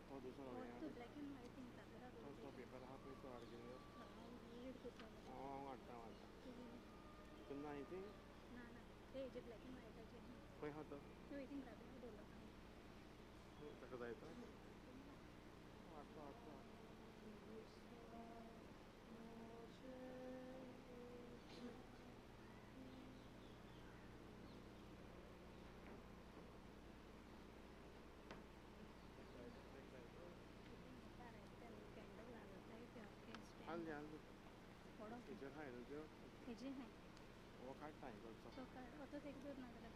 तो दुसरो तो पेपर आहा पळय तो हाड घेवन हांव हाडटा हाडटा तुमी ना ती खंय आहा तो ताका जाय तो हाडटा हाडटा. हाडली हाडली हेजेर आहाय न्हू त्यो हेजेर आहाय हो काडटा हें तो काड आतांच एक दोन ना जाल्यार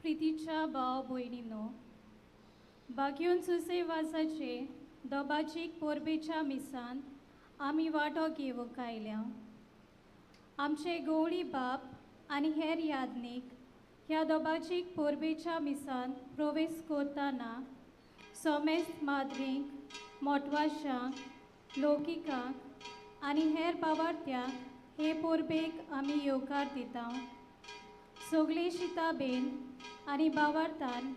प्रितीच्या भाव भयणीनो, बागयोन सुसे वासाचे दोबाचीक पोरबेच्या मिसान आमी वांटो घेवंक आयल्या. आमचे गवळी बाप आनी हेर यादनीक ह्या दोबाचीक पोरबेच्या मिसान प्रवेश करतना सोमेस्त माद्रींक, मोटवाशांक, लौकिकांक आनी हेर बावार्थ्यांक हे परबेक आमी येवकार दिता. सगळीं शिताबेन आनी बावार्थान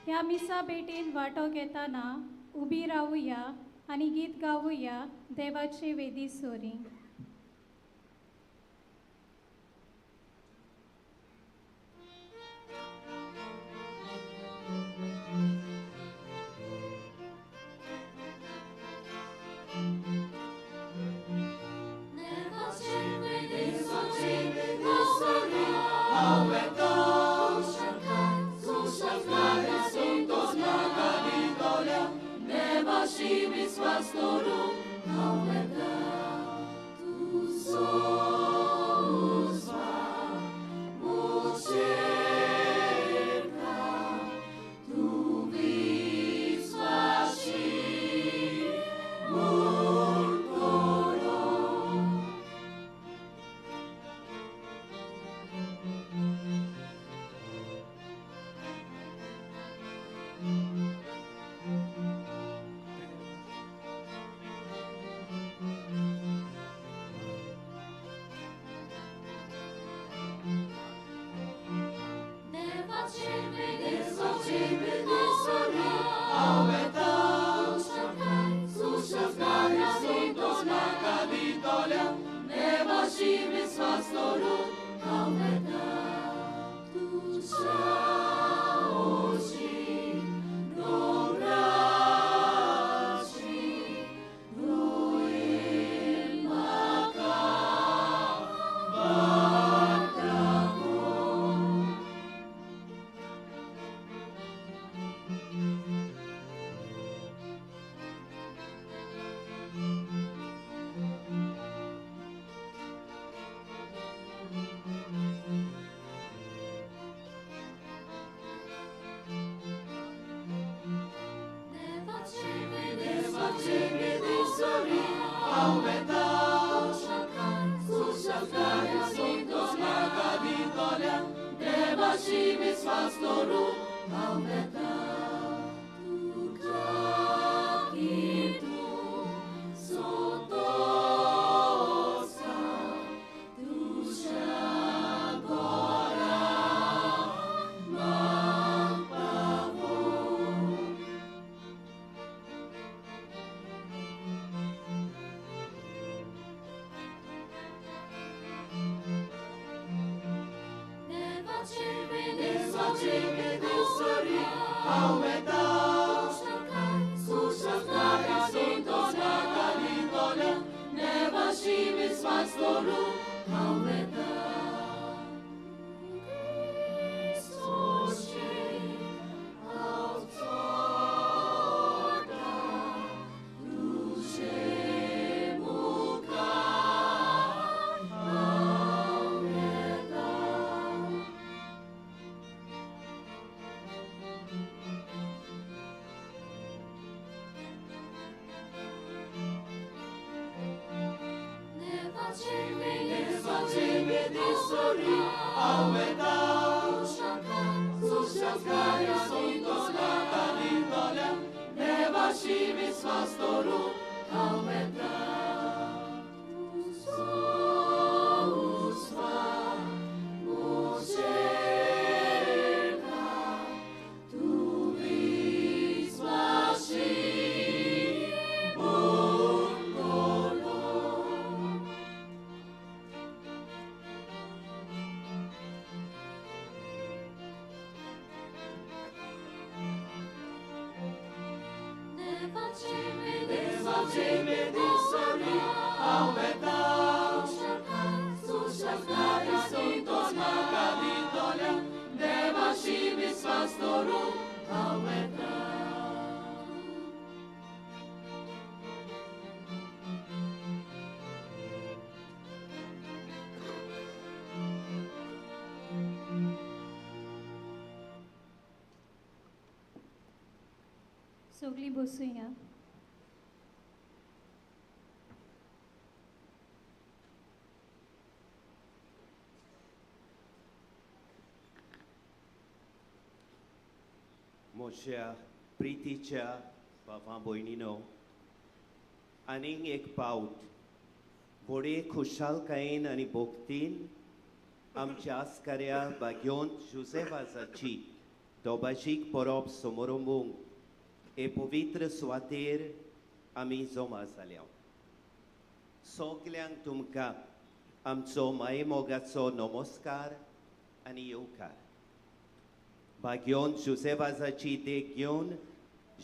ह्या मिसा भेटेन वांटो घेतना उबी रावया आनी गीत गावया देवाचे वेदी सोरी. सगळीं बसुया. म्हज्या प्रितीच्या भावा भयणीनो, आनीक एक पावट व्हडे खुशालकायेन आनी भोक्तीन आमच्या आस्काऱ्या बाग्योन जुझेवाजाची दोबाजीक परब समोरंबूंक हे पवित्र सुवातेर आमी जमा जाल्या. सगल्यांक तुमकां आमचो मायेमोगाचो नमस्कार आनी येवकार. बाग्योन जुझेवाजाची देख घेवन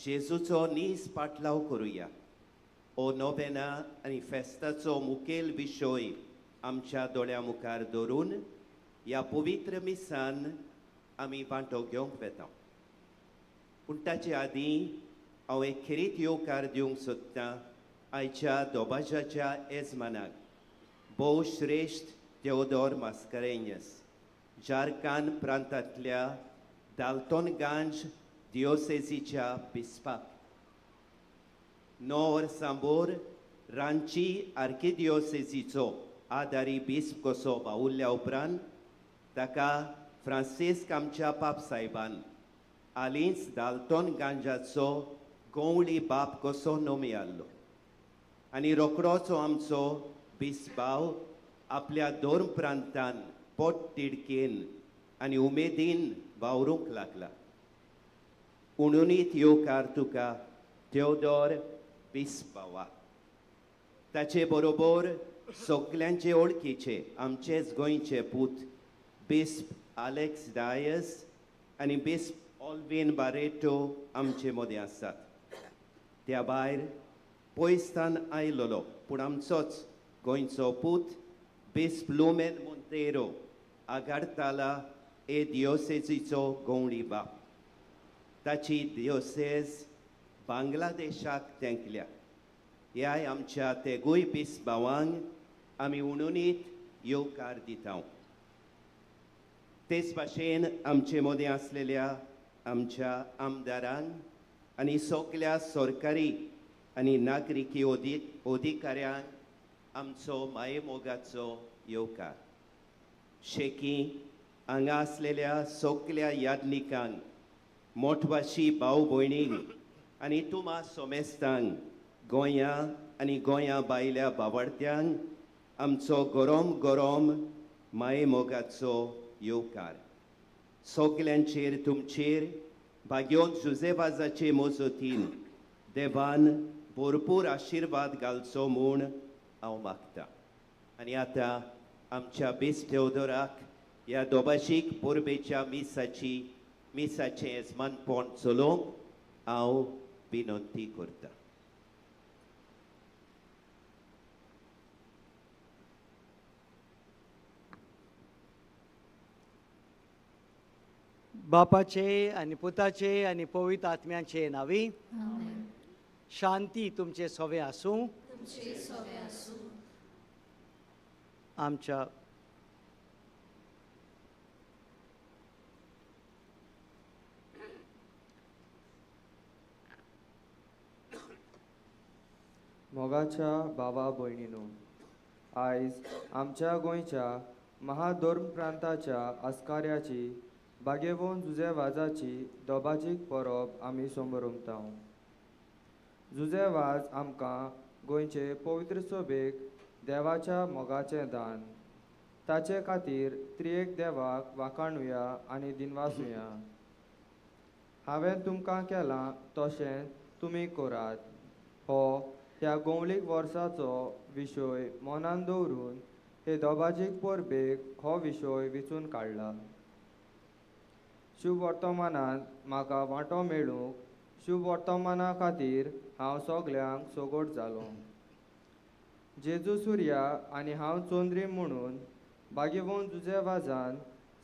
जेजूचो नीज पाटलाव करुया. ओ नोवेना आनी फेस्ताचो मुखेल विशय आमच्या दोळ्या मुखार दवरून ह्या पवित्र मिसान आमी वांटो घेवंक वेता. पूण ताचे आदीं हांव एक खेरीत येवकार दिवंक सोदतां आयच्या दोबाजाच्या येजमानाक, भोव श्रेश्ठ तेओदोर मास्करेन्यस, झारखंड प्रांतांतल्या दाल्टनगंज दियोसेजीच्या बिस्पाक. 9 वर्सां भोर रांची आर्किदियोसेजीचो आदारी बिस्प कसो वावुरल्या उपरांत ताका फ्रांसिस्क आमच्या पाप साहेबान हालींच दाल्टनगंजाचो गंवळी बाप कसो नोमी आसलो आनी रोकडोच आमचो बिस्पाव आपल्या धर्म प्रांतान पोट तिडकेन आनी उमेदीन वावरूंक लागला. उणुनीत येवकार तुका तेओदोर बिस्पावा. ताचे बरोबर सगल्यांचे वळखीचे आमचेच गोंयचे पूत बिस्प आलेक्स डायस आनी बिस्प ऑल्विन बारेटो आमचे मदें आसात. त्या भायर पयसतान आयलोलो पूण आमचोच गोंयचो पूत बिस्प लुमेन मोंतेरो आगारताला ए दियोसेजीचो गंवळी बाप. ताची दियोसेज बांगलादेशाक तेंकल्या. ह्याय आमच्या तेगूय बिस्प भावांक आमी उणुनीत येवकार दिता. तेच भाशेन आमचे मदें आसलेल्या आमच्या आमदारांक आनी सगल्या सरकारी आनी नागरिकी अधिकाऱ्यांक आमचो मायेमोगाचो येवकार. शेकी हांगा आसलेल्या सगल्या याज्ञिकांक, मोठवाशी भाव भयणींक आनी तुमा सोमेस्तांक, गोंया आनी गोंया भायल्या बावडत्यांक आमचो गरम गरम मायेमोगाचो येवकार. सगल्यांचेर तुमचेर भाग्योन जुझेवाजाचे मजतीन देवान भरपूर आशिर्वाद घालचो म्हूण हांव मागतां. आनी आतां आमच्या बिस्प तेओदोराक ह्या दोबाशीक परबेच्या मिसाचें येजमानपण चलोवंक हांव विनंती करतां. बापाचे आनी पुताचे आनी पवित्र आत्म्याचे नांवी शांती तुमचे सोवे आसूं. आमच्या मोगाच्या भावा भयणीनो, आयज आमच्या गोंयच्या महाधर्म प्रांताच्या आस्काऱ्याची बागेवन जुझे वाजाची दोबाजीक परब आमी समोरमता. जुझे वाज आमकां गोंयचे पवित्र सभेक देवाच्या मोगाचें दान, ताचे खातीर त्रिएक देवाक वाखाणुया आनी दिनवासुया. हांवें तुमकां केलां तशें तुमी करात हो ह्या गोंवलीक वर्साचो विशय मनान दवरून हे दोबाजीक परबेक हो विशय विचून काडला. शुभ वर्तमानांत म्हाका वांटो मेळूंक शुभ वर्तमाना खातीर हांव सगल्यांक सगोट जालो. जेजू सुर्या आनी हांव चंद्री म्हणून बागेवन जुझे वाजान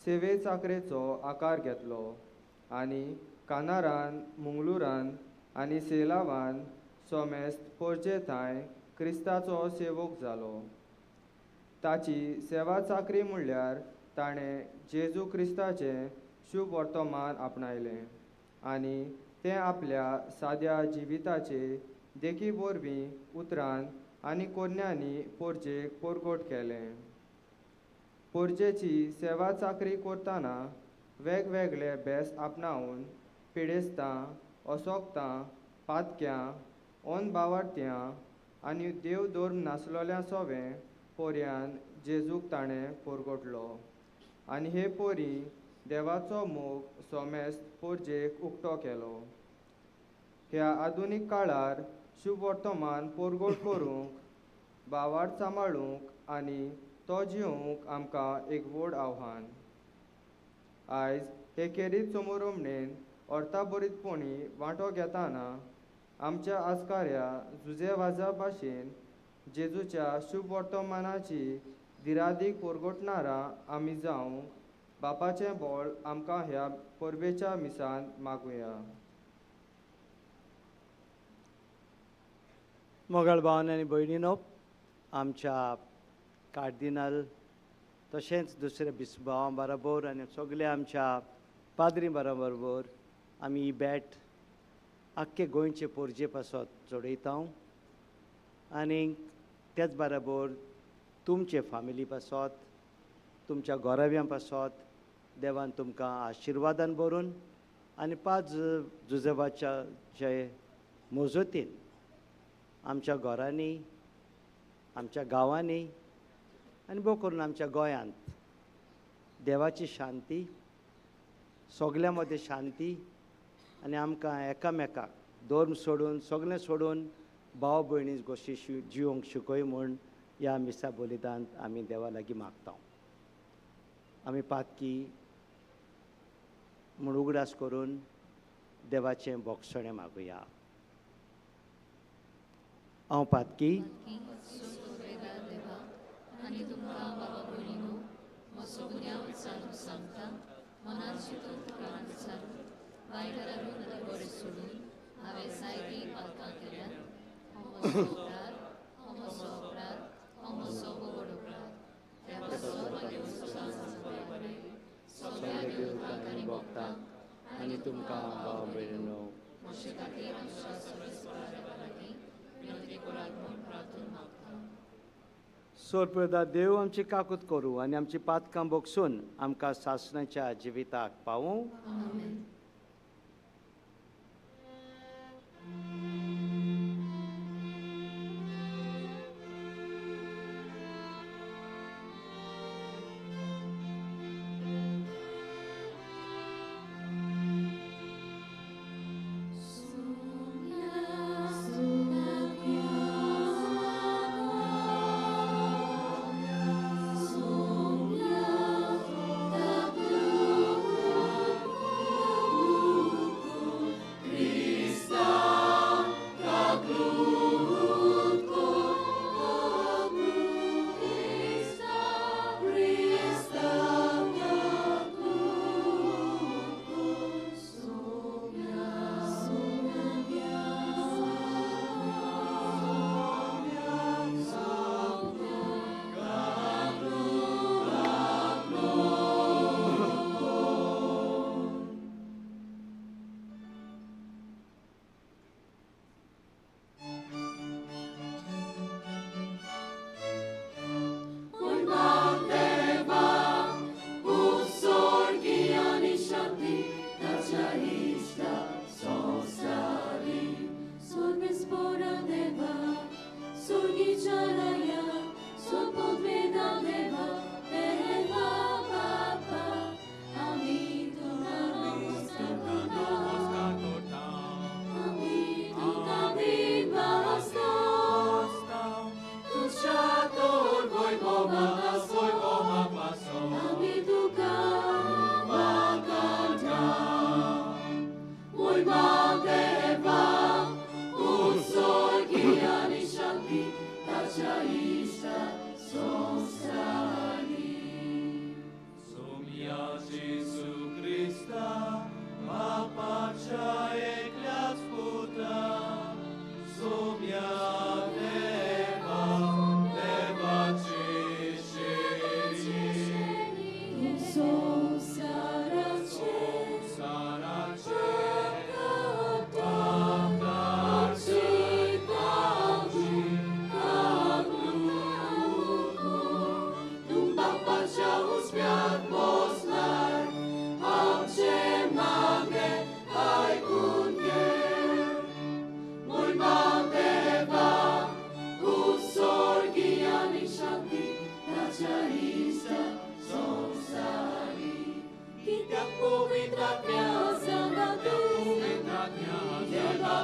सेवे चाकरेचो आकार घेतलो आनी कानारान, मुंगलुरान आनी सेलावान सोमेस्त पोरचे थांय क्रिस्ताचो सेवक जालो. ताची सेवा चाकरी म्हणल्यार ताणें जेजू क्रिस्ताचें शुभ वर्तमान आपणायलें आनी तें आपल्या साद्या जिविताचे देखी वरवीं उतरान आनी कोन्यांनी पोरजेक पोरगोट केलें. पोरजेची सेवा चाकरी करतना वेगवेगळे भेस आपणावन पिडेस्तां, असोक्तां, पातक्यां, ओन बावारत्यां आनी देव धर्म नासलोल्या सोवें पोरयान जेजूक ताणें पोरगोटलो आनी हे पोरी देवाचो मोग सोमेस्त पोरजेक उक्तो केलो. ह्या आधुनीक काळार शुभ वर्तमान पोरगोट करूंक, भावार्थ सांबाळूंक आनी तो जिवूंक आमकां एक व्हड आव्हान. आयज हे खेरीत समोरमणेन अर्थाबरीतपणी वांटो घेताना आमच्या आजकाऱ्या जुजे वाजा भाशेन जेजूच्या शुभ वर्तमानाची दिरादीक पोरगोटणारां आमी जावंक बापाचें बळ आमकां ह्या परबेच्या मिसान मागुया. मोगाळ भावन आनी भयणीनो, आमच्या कार्दिनाल तशेंच दुसऱ्या बिस्बावां बरोबर आनी सगल्या आमच्या पाद्री बरोबर आमी ही भेट आख्खे गोंयचे पोरजे पासत चडयता आनी तेच बरोबर तुमचे फामिली पासत, तुमच्या गोराव्यां पासत देवान तुमकां आशिर्वादान भरून आनी पांच जुजेवाच्या जे मोजोतीन आमच्या घरांनी, आमच्या गांवांनी आनी भोव करून आमच्या गोंयांत देवाची शांती, सगल्यां मदें शांती आनी आमकां एकामेकाक धर्म सोडून सगळें सोडून भाव भयणी गोश्टी जिवंक शिकय म्हूण ह्या मिसा बलिदांत आमी देवा लागीं मागता. आमी पातकी म्हूण उगडास करून देवाचें बोगसणें मागुया. हांव पातकी आनी तुमकां भाव भयणीनो सोरप्रदा देव आमची काकूत करूं आनी आमची पातकां बोगसून आमकां सासणाच्या जिविताक पावूं.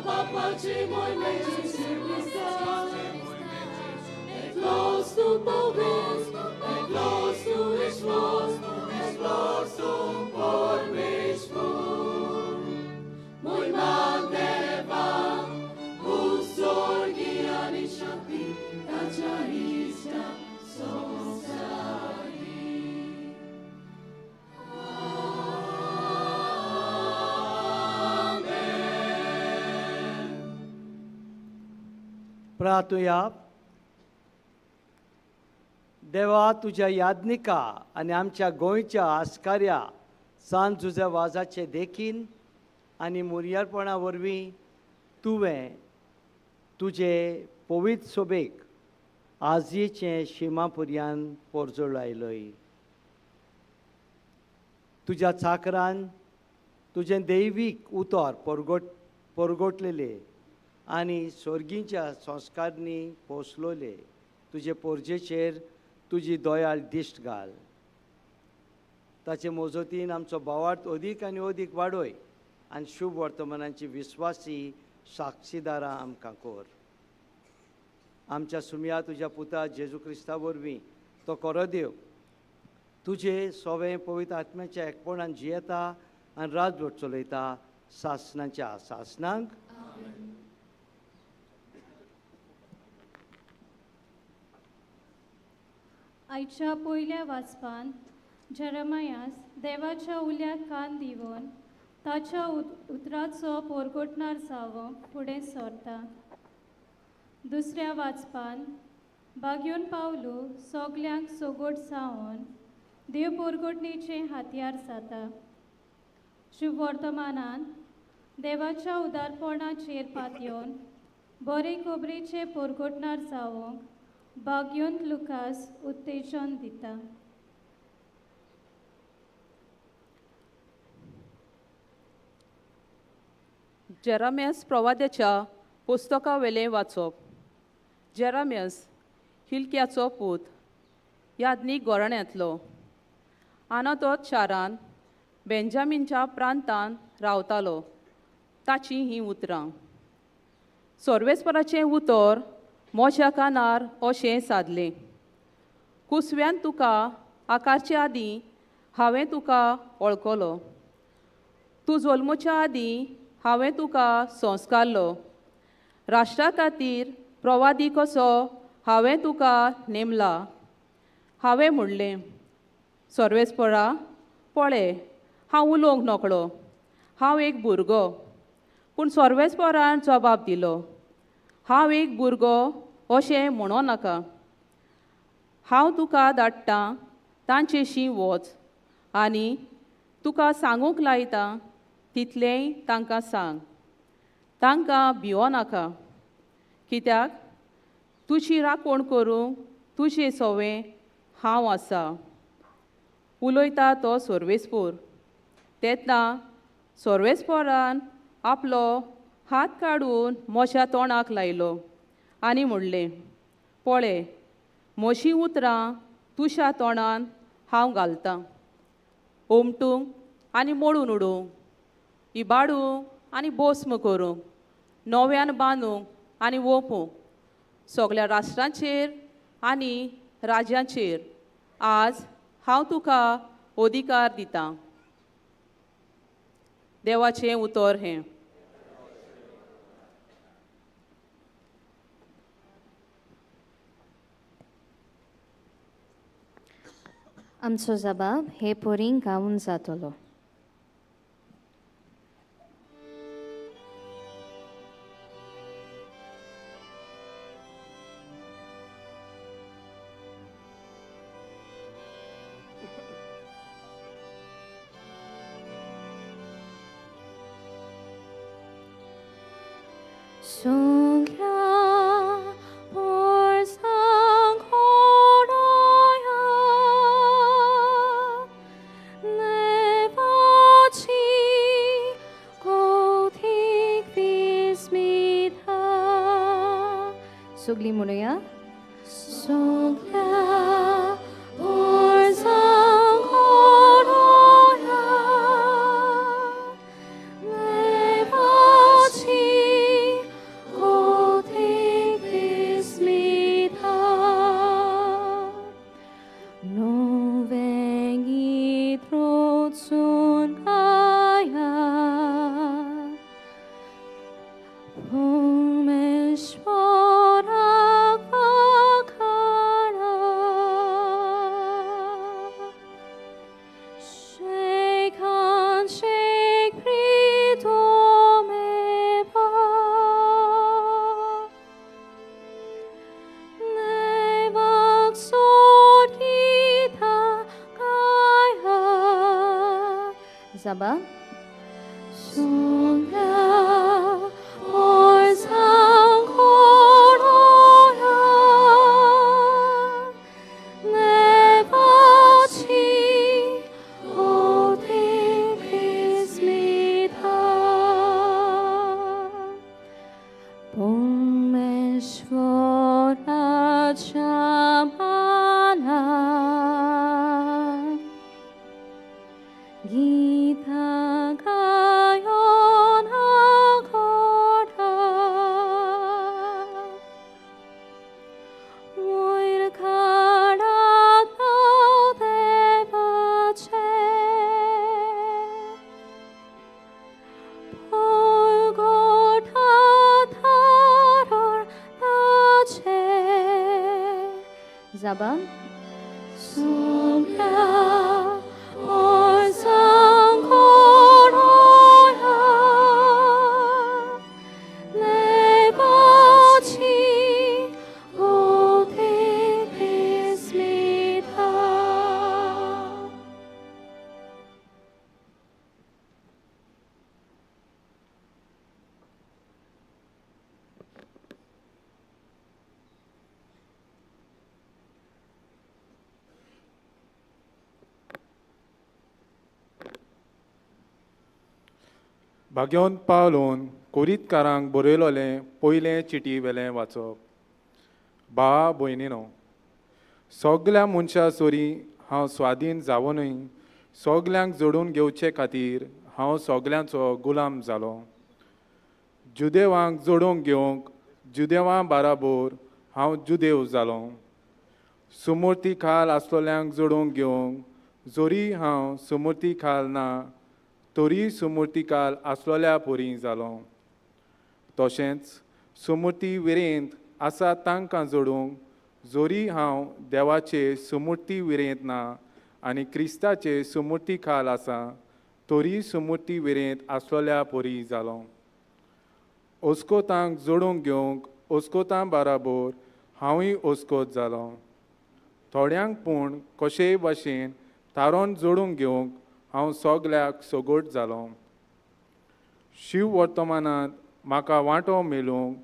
बापाचे मोहिमे जेजू क्रिस्ता, एकलोच तूं पवित्र, एकलोच तूं विश्वास, एकलोच तूं परमेश्वर. मोहिमा देवाक, उस्सर्गी आनी शांती ताच्या इश्टा संवसारी. प्रार्थुया. देवा, तुज्या याज्ञिका आनी आमच्या गोंयच्या आस्कार्या सान जुझ्या वाजाचे देखीन आनी मुर्यारपणा वरवीं तुवें तुजे पवित्र सोबेक आजयेचें शिमा पुर्यान पोरजोळ आयलोय. तुज्या चाकरान तुजें दैवीक उतर परगटलेलें आनी सोर्गींच्या संस्कारनी पोसलोले तुजे पोरजेचेर तुजी दयाळ दिश्ट घाल. ताचे मोजोतीन आमचो भावार्थ अदीक आनी अदीक वाडय आनी शुभ वर्तमानाची विस्वासी साक्षीदारां आमकां कर. आमच्या सुमया तुज्या पुता जेजू क्रिस्ता वरवीं तो करो देव तुजे सोवे पवित्र आत्म्याच्या एकपणान जियेता आनी राजवट चलयता सासनाच्या सासनांक. आयच्या पयल्या वाचपान जेरमायास देवाच्या उल्याक कान दिवन ताच्या उतराचो पोरगोटणार जावंक फुडें सरता. दुसऱ्या वाचपान बागयोन पावलू सगल्यांक सोगोट जावन देव पोरगोटणेचें हातयार जाता. शुभ वर्तमानान देवाच्या उदारपणाचेर पातयेवन बरे खबरेचे पोरगोटणार जावंक बागयोन लुकास उत्तेजन दिता. जेरामियस प्रवाद्याच्या पुस्तकावेलें वाचप. जेरामियस हिलक्याचो पूत, याज्ञीक घराण्यांतलो, आनातोत शारान बेंजामीनच्या प्रांतान रावतालो. ताचीं हीं उतरां. सर्वेस्पराचें उतर म्हज्या कानार अशें सादलें, कुसव्यान तुका आकारचे आदीं हांवें तुका वळखलो, तूं जल्मच्या आदीं हांवें तुका संस्कारलो, राष्ट्रा खातीर प्रवादी कसो हांवें तुका नेमला. हांवें म्हणलें, सर्वेस्परा पळय, हांव उलोवंक नकळो, हांव एक भुरगो. पूण सर्वेस्परान जबाब दिलो, हांव एक भुरगो अशें म्हणो नाका, हांव तुका धाडटां तांचेशी वच आनी तुका सांगूंक लायता तितलेंय तांकां सांग, तांकां भिवो नाका, कित्याक तुजी राखण करूंक तुजे सवें हांव आसा. उलयता तो सर्वेस्पोर. तेन्ना सर्वेस्पोरान आपलो हात काडून म्हज्या तोंडाक लायलो आनी म्हणलें, पळय, म्हजीं उतरां तुज्या तोंडान हांव घालतां, ओमटूंक आनी मोडून उडोवंक, इबाडूंक आनी भस्म करूंक, नव्यान बांदूंक आनी वोंपूंक, सगळ्या राष्ट्रांचेर आनी राज्यांचेर आज हांव तुका अधिकार दितां. देवाचें उतर हें. आमचो जबाब हे पोरींक गावन जातलो. सगळीं म्हणुया. सगळ्या पोरसांक देवाची जबाब. Zabam. भाग्यवंत पावलोन कोरीतकारांक बरयलोलें पयलें चिटी वेलें वाचप. भावा भयणीनो, सगल्या मनशां सोरी हांव स्वाधीन जावनूय सगल्यांक जोडून घेवचे खातीर हांव सगल्यांचो गुलाम जालो. जुदेवांक जोडून घेवंक जुदेवां बाराबोर हांव जुदेव जालो. सुमूर्ती खाल आसलोल्यांक जोडून घेवंक जोरी हांव सुमूर्ती खाल ना तरी सुमूर्तीकाल आसलोल्या पोरी जालो. तशेंच सुमूर्ती विरेंत आसा तांकां जोडूंक जोरी हांव देवाचे सुमूर्ती विरेंत ना आनी क्रिस्ताचे सुमूर्ती खाल आसा तरी सुमूर्ती विरेंत आसलोल्या पोरी जालो. ओस्कोतांक जोडूंक घेवंक ओस्कोतां बाराबोर हांवूय ओस्कोत जालो. थोड्यांक पूण कशेय भाशेन थारोन जोडूंक घेवंक हांव सगल्याक सगोट जालो. शिव वर्तमानांत म्हाका वांटो मेळूंक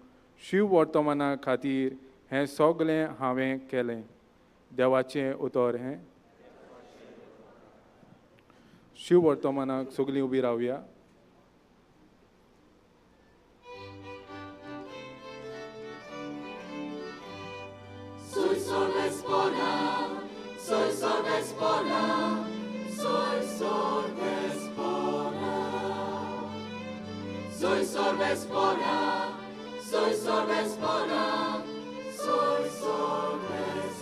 शिव वर्तमाना खातीर हें सगलें हांवें केलें. देवाचें उतर हें. शिव वर्तमानाक सगळीं उबी रावया. Soy sorvespora, soy sorvespora, soy sorvespora.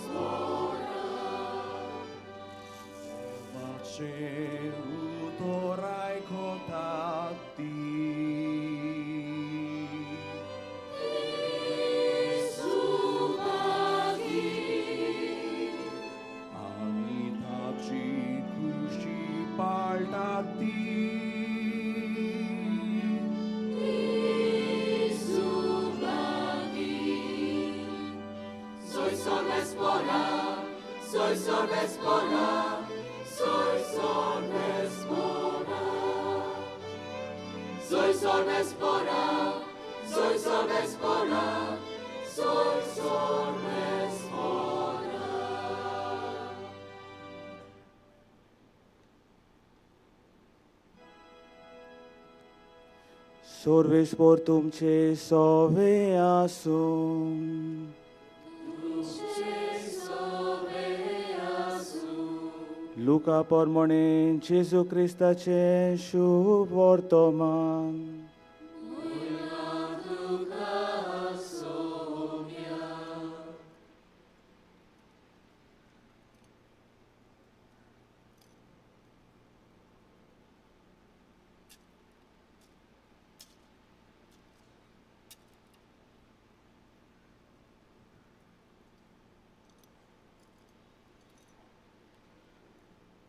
Devace utorai kotati. Anitaci kushi paltati. Soy sorvespora, soy sorvespora. Soy sorvespora, soy sorvespora, soy sorvespora. Sorvespor tumche sove asum. Luca pormone Gesù Cristace शुभ वर्तमान.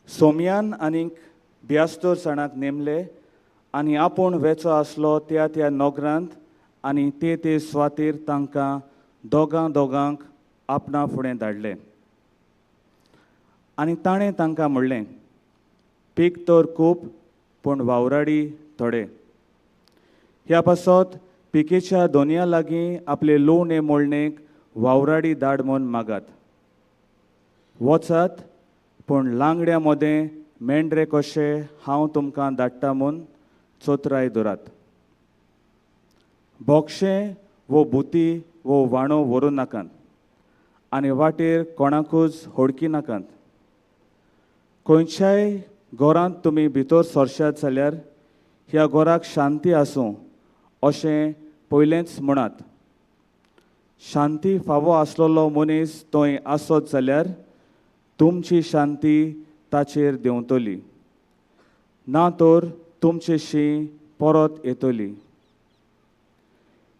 सोमयान आनीक ब्यास्तर सणाक नेमले आनी आपूण वेचो आसलो त्या त्या नगरांत आनी ते ते सुवातेर तांकां दोगां दोगांक आपणा फुडें धाडले. आनी ताणें तांकां म्हणलें, पीक तर खूब पूण वावराडी थोडे. ह्या पासत पिकेच्या दोनया लागीं आपले लुवणे मोळणेक वावराडी धाड म्हूण मागात. वचात, पूण लांगड्या मदें मेंढरे कशे हांव तुमकां धाडटा म्हूण चोत्राय दवरात. बोक्षें वो बुती वो वाणो व्हरूं नाकात आनी वाटेर कोणाकूच होडकी नाकात. खंयच्याय घरांत तुमी भितर सरशात जाल्यार ह्या घराक शांती आसूं अशें पयलेंच म्हणात. शांती फावो आसलेलो मनीस थंय आसत जाल्यार तुमची शांती ताचेर देंवतली, ना तर तुमचेशी परत येतली.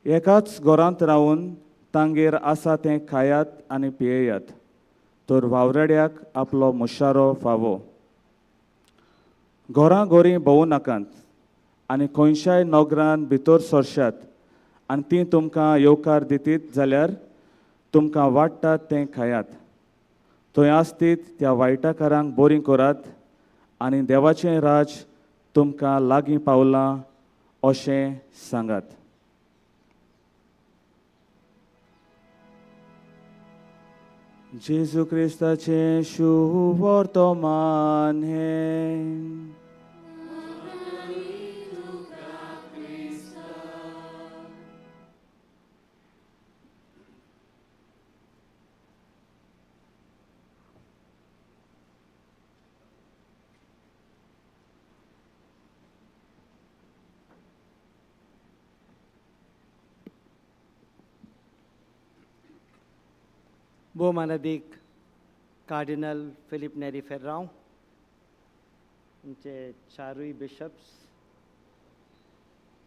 एकाच घरांत रावन तांगेर आसा तें खायात आनी पियेयात, तर वावराड्याक आपलो मुशारो फावो. घरां घरीं भोंवू नाकात आनी खंयच्याय नगरान भितर सरशात आनी तीं तुमकां येवकार दितीत जाल्यार तुमकां वाडटात तें खायात. थंय आसतीत त्या वायटाकारांक बरीं करात आनी देवाचें राज तुमकां लागीं पावलां अशें सांगात. जेजू क्रिस्ताचें शुभवर्तमान हें. भोवमानादीक कार्डिनल फिलीप नेरी फेर्रांव, आमचे चारूय बिशप्स,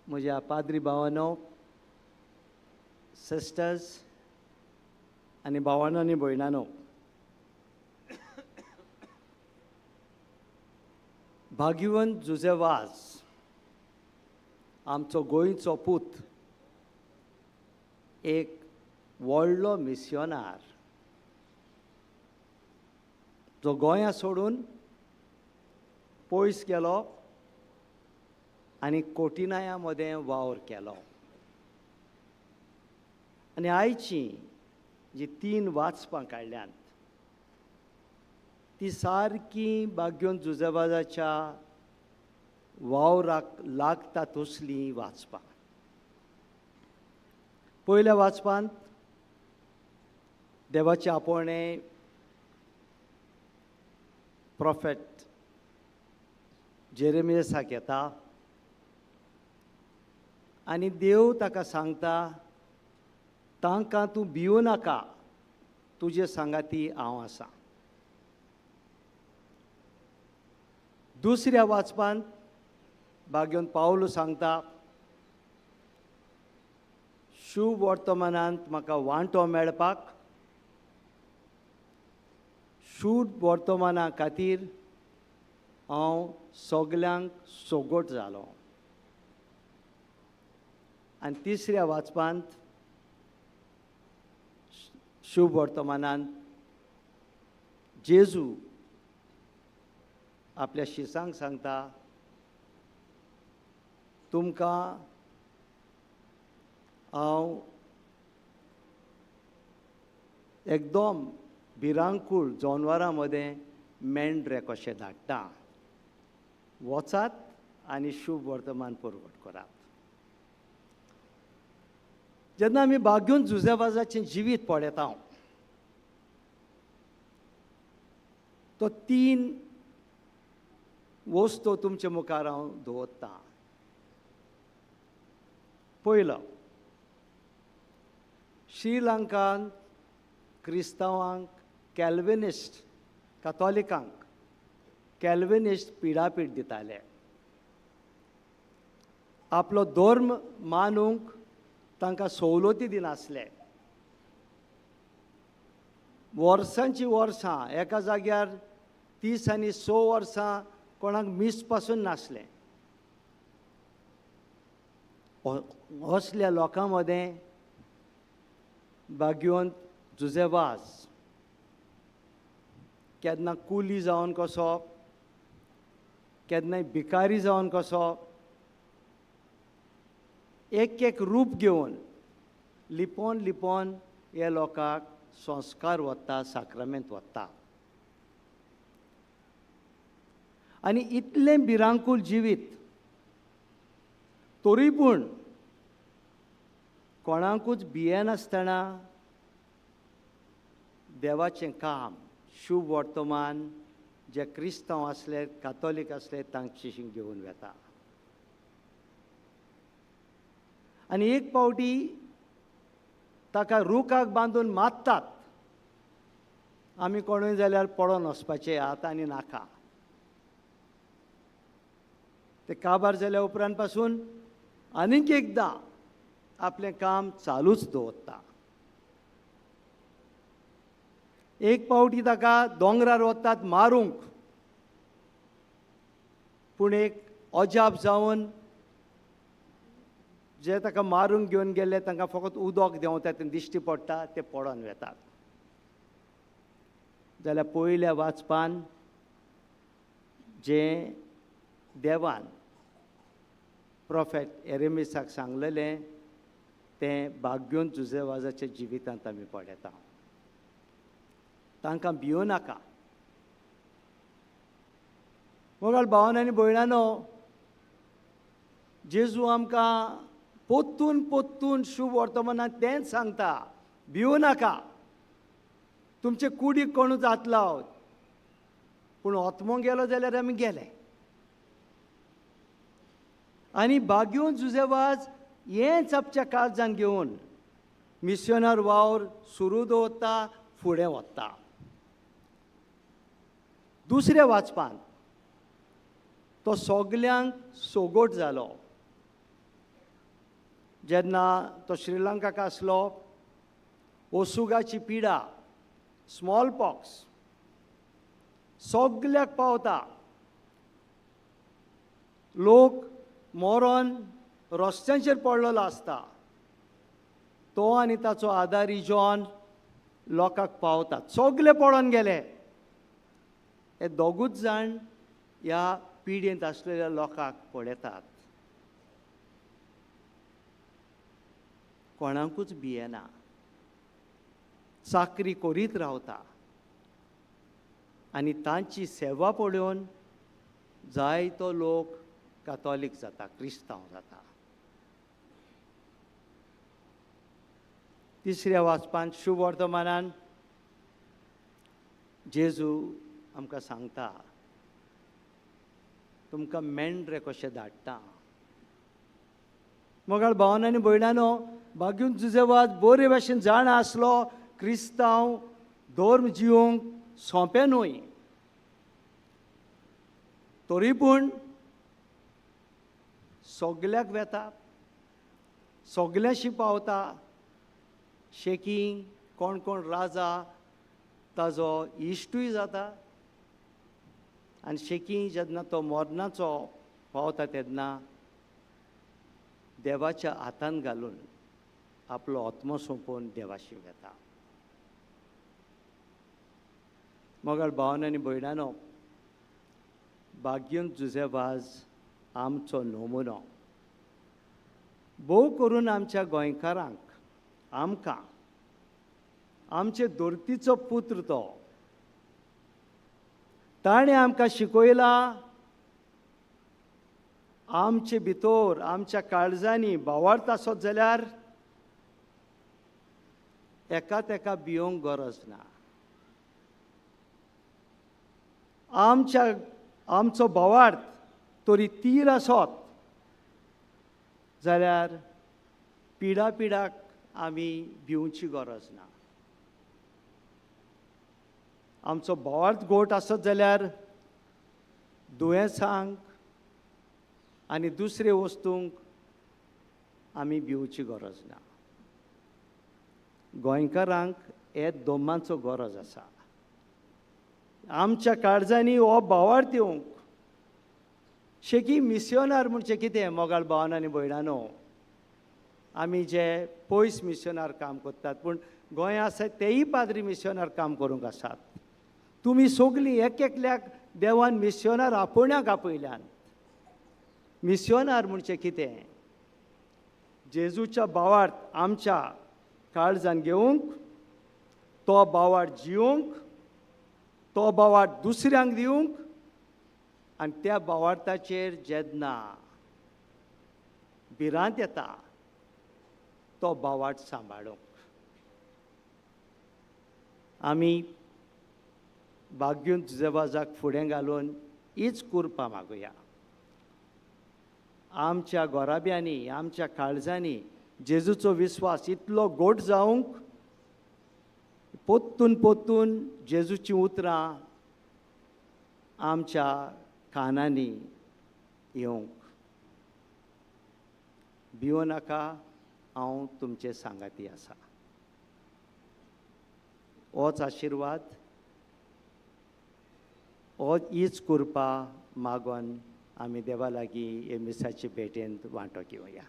म्हज्या पाद्री भावानो, सिस्टर्स आनी भावानो आनी भयणानो, भाग्यवंत जुझे वाज आमचो गोंयचो पूत, एक व्हडलो मिसियोनार जो गोंया सोडून पयस गेलो आनी कोटिनाया मदें वावर केलो. आनी आयची जी तीन वाचपां काडल्यांत ती सारकी बाग्योन जुझेवाजाच्या वावराक लागता तसलीं वाचपां. पयल्या वाचपांत देवाचें आपोवणें प्रोफेट जेरेमियासाक येता आनी देव ताका सांगता, तांकां तूं भिवू नाका, तुजे सांगाती हांव आसा. दुसऱ्या वाचपांत भाग्योन पावलो सांगता, शुभ वर्तमानांत म्हाका वांटो मेळपाक, शुभ वर्तमाना खातीर हांव सगल्यांक सोगोट जालो. आनी तिसऱ्या वाचपांत शुभ वर्तमानांत जेजू आपल्या शिसांक सांगता, तुमकां हांव एकदम भिरांकूळ जनवरां मदें मेंढरे कशें धाडटा, वचात आनी शुभ वर्तमान परगट करात. जेन्ना आमी बाग्यून जुझेवाजाचें जिवीत पळयता, तो तीन वस्तू तुमचे मुखार हांव दवरतां. पयलो, श्रीलंकान क्रिस्तांवांक कॅल्विनिस्ट, कॅथॉलिकांक कॅल्विनिस्ट पिडापीड दिताले. आपलो धर्म मानूंक तांकां सवलती दिनासले. वर्सांची वर्सां एका जाग्यार 30 आनी 6 वर्सां कोणाक मीस पासून नासलें. असल्या लोकां मदें भाग्यवंत जुझे वाज केन्ना कुली जावन कसो, केन्नाय भिकारी जावन कसो एक एक रूप घेवन लिपोवन लिपोवन हे लोकांक संस्कार वता, साक्रामेंत वता. आनी इतलें भिरांकूल जिवीत तरी पूण कोणाकूच भियेनासतना देवाचें काम, शुभ वर्तमान जे क्रिस्तांव आसले, कातोलीक आसले तांचे घेवन वेता. आनी एक पावटी ताका रुखाक बांदून मारतात. आमी कोणूय जाल्यार पडोन वचपाचें आतां आनी नाका. ते काबार जाल्या उपरांत पासून आनीक एकदां आपलें काम चालूच दवरता. एक पावटी ताका दोंगरार वतात मारूंक, पूण एक अजाप जावन जे ताका मारूंक घेवन गेल्ले तांकां फकत उदक देंवता, तें दिश्टी पडटा, ते पडोन वेतात. जाल्यार पयल्या वाचपान जें देवान प्रोफेट एरेमिसाक सांगलेलें तें भाग्योन जुजेवाजाच्या जिवितांत आमी पळयता. तांकां भियो नाका. मोगाळ भावान आनी भयणानो, जेजू आमकां पोत्तून पोत्तून शुभ वर्तमानान तेंच सांगता, भियो नाका, तुमचे कुडीक कोणूच हात लावत, पूण आत्मो गेलो जाल्यार आमी गेले. आनी भाग्योन जुजेवाज हेंच आपच्या काळजान घेवन मिशनर वावर सुरू दवरता, फुडें वता. दुसऱ्या वाचपान तो सगल्यांक सोगोट जालो. जेन्ना तो श्रीलंकाक आसलो, ओसुगाची पिडा, स्मॉल पॉक्स सगल्याक पावता. लोक मरोन रस्त्यांचेर पडलेलो आसता. तो आनी ताचो आदारी जॉन लोकांक पावतात. सगले पडोन गेले. हे दोगूच जाण ह्या पिडेंत आसलेल्या लोकांक पळयतात, कोणाकूच भियेना, चाकरी करीत रावता आनी तांची सेवा पळोवन जायतो लोक कातोलीक जाता, क्रिस्तांव जाता. तिसऱ्या वाचपान शुभ वर्तमानान जेजू आमकां सांगता, तुमकां मेंढरे कशें धाडटा. मोगाळ भावान आनी भयणानो, भाग्यून जुजेवाज बरे भाशेन जाणा आसलो क्रिस्तांव धर्म जिवंक सोंपें न्हय, तरी पूण सगल्याक वेता, सगल्यांशी पावता. शेकी कोण कोण राजा ताजो इश्टूय जाता आनी शेकी जेन्ना तो मरणाचो पावता तेन्ना देवाच्या हातान घालून आपलो आत्मो सोंपोवन देवाशी वेता. मोगाळ भावान आनी भयणानो, भाग्योन जुजेवाज आमचो नमुनो. भोव करून आमच्या गोंयकारांक, आमकां, आमचे धर्तीचो पुत्र तो, ताणें आमकां शिकयला आमचे भितर, आमच्या काळजांनी भावार्थ आसत जाल्यार एका तेका भियोंक गरज ना. आमच्या आमचो भावार्थ तरी तीर आसत जाल्यार पिडा पिडाक आमी भिवची गरज ना. आमचो भावार्थ गोट आसत जाल्यार दुयेंसांक आनी दुसरे वस्तूंक आमी भिवची गरज ना. गोंयकारांक हे दोमांचो गरज आसा. आमच्या काळजांनी हो भावार्थ येवंक. शेकी मिसियोनार म्हणजे कितें मोगाळ भावान आनी भयणानो, आमी जे पयस मिसियोनार काम करतात, पूण गोंय आसा तेय पाद्री मिसियोनार काम करूंक आसात. तुमी सगलीं एक एकल्याक देवान मिस्योनार आपोवण्याक आपयल्यान. मिस्योनार म्हणजे कितें? जेजूच्या भावार्थ आमच्या काळजान घेवंक, तो भावार्थ जिवंक, तो भावार्थ दुसऱ्यांक दिवंक, आनी त्या भावार्थाचेर जेन्ना भिरांत येता तो भावार्थ सांबाळूंक. आमी भाग्यून जुजेवाजाक फुडें घालून हीच कुरपा मागुया. आमच्या गोराब्यांनी, आमच्या काळजांनी जेजूचो विस्वास इतलो गोड जावंक, पोत्तून पोत्तून जेजूचीं उतरां आमच्या कानांनी येवंक. भिवो नाका, हांव तुमचे सांगाती आसा. होच आशिर्वाद, हो हीच कुरपा मागोन आमी देवा लागीं हे मिसाचे भेटेंत वांटो घेवया.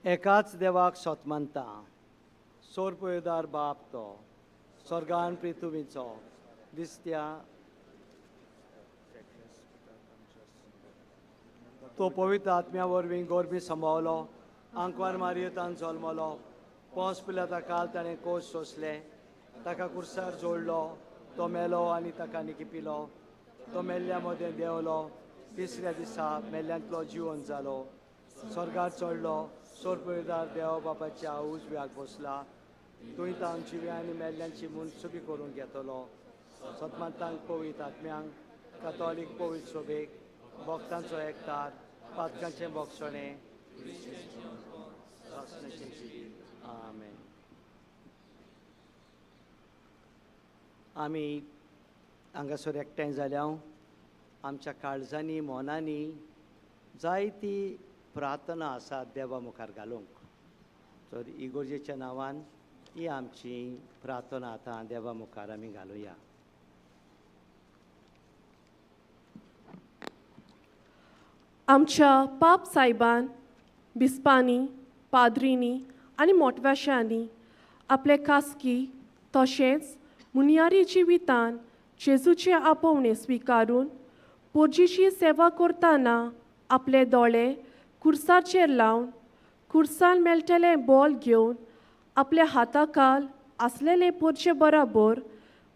एकाच देवाक सोत मानता, सोरपयदार बाप तो स्वर्गान पृथ्वीचो दिसत्या तो पवित्र आत्म्या वरवीं गोरबी संभावलो, आंकवार मारयेतान जल्मलो, पोंस पिल्या काल ताणें कोश सोंसले, ताका कुर्सार जोडलो, तो मेलो आनी ताका निकिपिलो, तो मेल्ल्या मदें देंवलो, तिसऱ्या दिसा मेल्ल्यांतलो जिवन जालो, स्वर्गार चडलो, सोरपयदार देव बापाच्या उजव्याक बसला, थंय तावन जिव्या आनी मेल्ल्यांची मनसुबी करूंक घेतलो. सतमानतांक पवित्र आत्म्यांक, कातोलीक पवित्र सोबेक, भक्तांचो एकतार, पातकांचें भोगसणें, जिवीत. आमेन. आमी हांगासर एकठांय जाल्या आमच्या काळजांनी मनांनी जायती प्रार्थना आसा देवा मुखार घालूंक. तर इगोर्जेच्या नांवान ही आमची प्रार्थना आतां देवा मुखार आमी घालुया. आमच्या पाप सायबान, बिस्पांनी, पाद्रींनी आनी मोटव्याशांनी आपले खासगी तशेंच मुनियारी जिवितान जेजूचें आपोवणें स्विकारून पोरजीची सेवा करतना आपले दोळे कुर्साचेर लावन कुर्सान मेळटलें बॉल घेवन आपल्या हाताखाल आसलेले पोरचे बराबर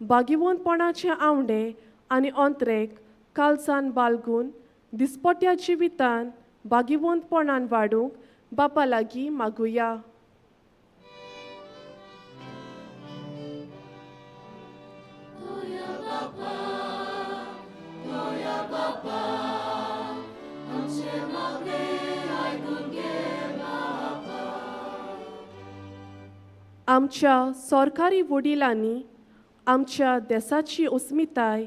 बागिवंतपणाचे आंवडे आनी अंत्रेक कालसान बालगून दिसपट्या जिवितान बागिवंतपणान वाडूंक बापा लागीं मागुया. आमच्या सरकारी वडिलांनी आमच्या देसाची अस्मिताय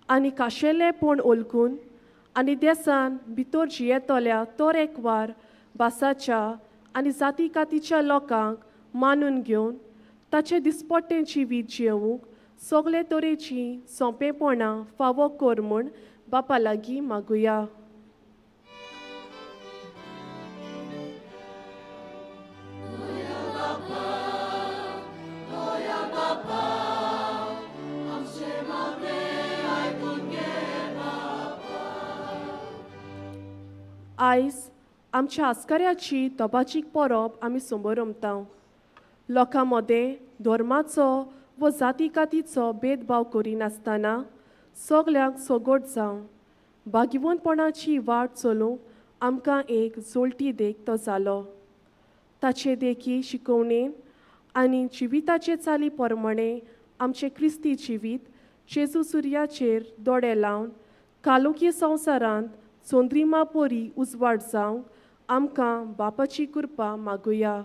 आनी खाशेलेपण ओळखून आनी देसान भितर जियेतल्या तरेकवार भासाच्या आनी जाती कातीच्या लोकांक मानून घेवन ताचे दिसपट्टें जिवीत जियोवंक सगळे तरेचीं सोंपेपणां फावो कर म्हूण बापा लागीं मागुया. आयज आमच्या आस्कऱ्याची तबाचीक परब आमी समरमता. लोकां मदें धर्माचो व जाती कातीचो भेदभाव करिनासतना सगल्यांक सगट जावं भाग्यवंतपणाची वाट चलूंक आमकां एक जोलटी देख तो जालो. ताचे देखी शिकोवणेन आनी जिविताचे चाली प्रमाणे आमचें क्रिस्ती जिवीत जेजू सुर्याचेर दोळे लावन कालोकी संवसारांत चंद्रिमा परी उजवाड जावंक आमकां बापाची कृपा मागुया.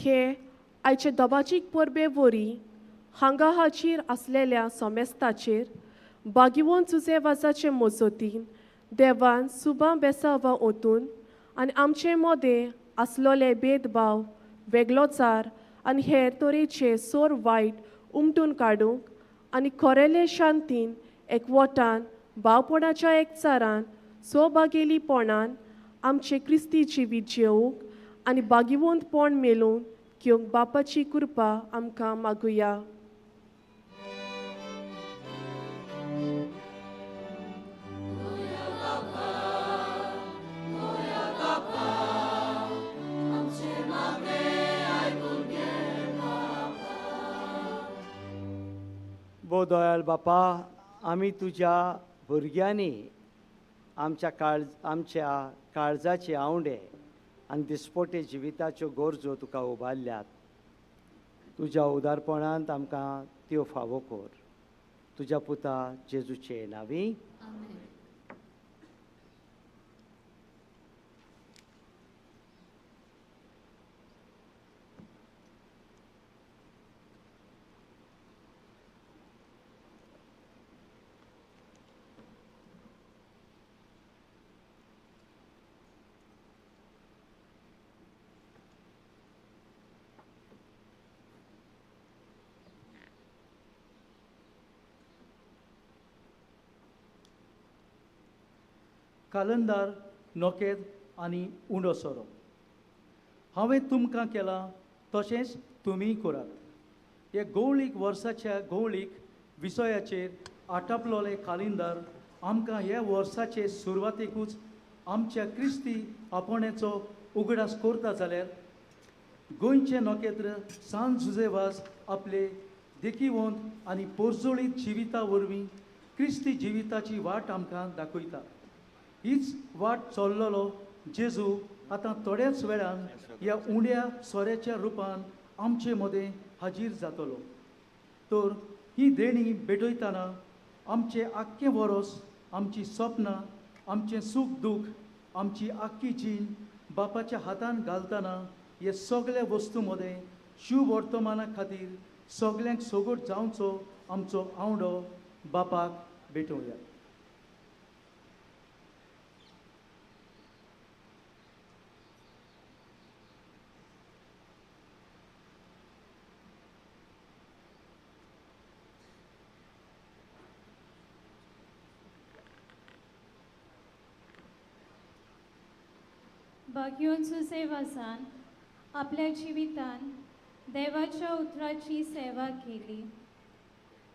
हे आयचे दबाजीक परबे वरी हांगा हाजीर आसलेल्या सोमेस्ताचेर बागिवोन जुजे वाजाचे मजतीन देवान सुबां बेसावां ओतून आनी आमचे मदें आसलोले भेदभाव वेगळोचार आनी हेर तरेचे सोर वायट उमटून काडूंक आनी खरेले शांतीन एकवटान भावपणाच्या एकचारान सोभागेलीपणान आमचे क्रिस्ती जिवीत जेवंक आनी भागिवंतपण मेलोवन घेवंक बापाची कृपा आमकां मागुया. भोव दयाळ बापा, आमी तुज्या भुरग्यांनी आमच्या काळजाचे आवंडे आनी दिसपोटे जिविताच्यो गरजो तुका उबारल्यात. तुज्या उदारपणांत आमकां त्यो फावो कर. तुज्या पुता जेजूचे नांवी. कालंदार नोकेद आनी उंडो सोरो हांवें तुमकां केलां तशेंच तुमीय करात. हे गवळीक वर्साच्या गवळीक विसयाचेर आटापलोले कालिंदार आमकां ह्या वर्साचे सुरवातेकूच आमच्या क्रिस्ती आपोवण्याचो उगडास करता जाल्यार गोंयचें नखेत्र सान जुजेवाज आपले देखीवंत आनी पोरजोळीत जिविता वरवीं क्रिस्ती जिविताची वाट आमकां दाखयता. हीच वाट चल्लोलो जेजू आतां थोड्याच वेळान ह्या उण्या सोऱ्याच्या रुपान आमचे मदें हाजीर जातलो. तर ही देणी भेटयतना आमचें आख्खें वरोस, आमची सपनां, आमचें सूख दूख, आमची आख्खी जीण बापाच्या हातान घालतना हे सगल्या वस्तू मदें शुभ वर्तमाना खातीर सगल्यांक सगट जावचो आमचो आवडो बापाक भेटोवया. भाग्योन सुसेवासान आपल्या जिवितान देवाच्या उतराची सेवा केली.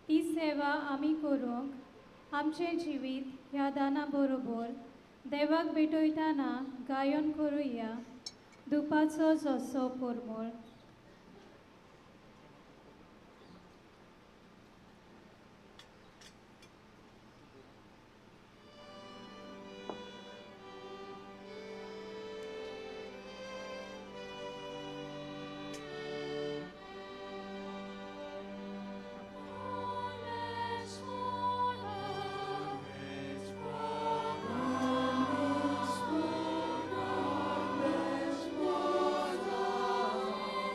ती सेवा आमी करूंक आमचें जिवीत ह्या दाना बरोबर देवाक भेटयतना गायन करुया दुपाचो जसो परमळ. Lord.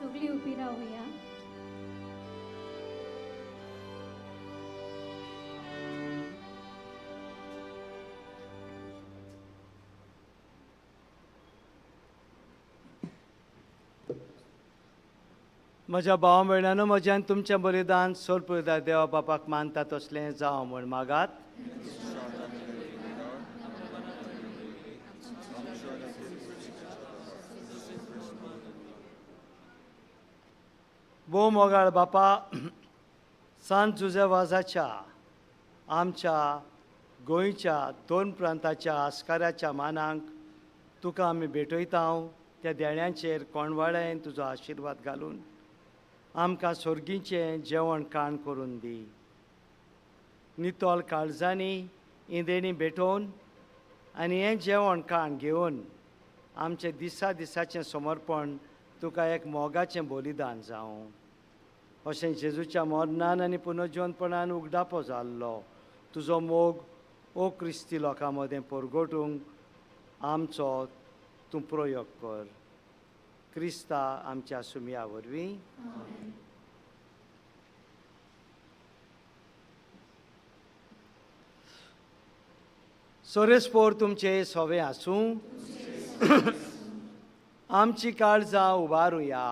सगळीं उबी रावया. म्हज्या भाव भयणांनो, म्हज्यान तुमचें बलिदान सोरपुरदार देवा बापाक मानता तसलें जावं म्हूण मागात. भोव मोगाळ बापा, सांत जुझे वाजाच्या आमच्या गोंयच्या दोन प्रांताच्या आस्काराच्या मानांक तुका आमी भेटयता. त्या देण्यांचेर कोणवाळ्यान तुजो आशिर्वाद घालून आमकां सोर्गीचें जेवण खाण करून दी. नितळ काळजांनी इंदेणी भेटोवन आनी हें जेवण खाण घेवन आमचें दिसा दिसाचें समर्पण तुका एक मोगाचें बलिदान जावं. अशें जेजूच्या मरणान आनी पुनर्जिवनपणान उगडापो जाल्लो तुजो मोग ओ क्रिस्ती लोकां मदें परगटूंक आमचो तूं प्रयोग कर. क्रिस्ता आमच्या सुमया वरवीं. सोरेस्पोर तुमचे सोवे आसूं. आमची काळजां उबारुया.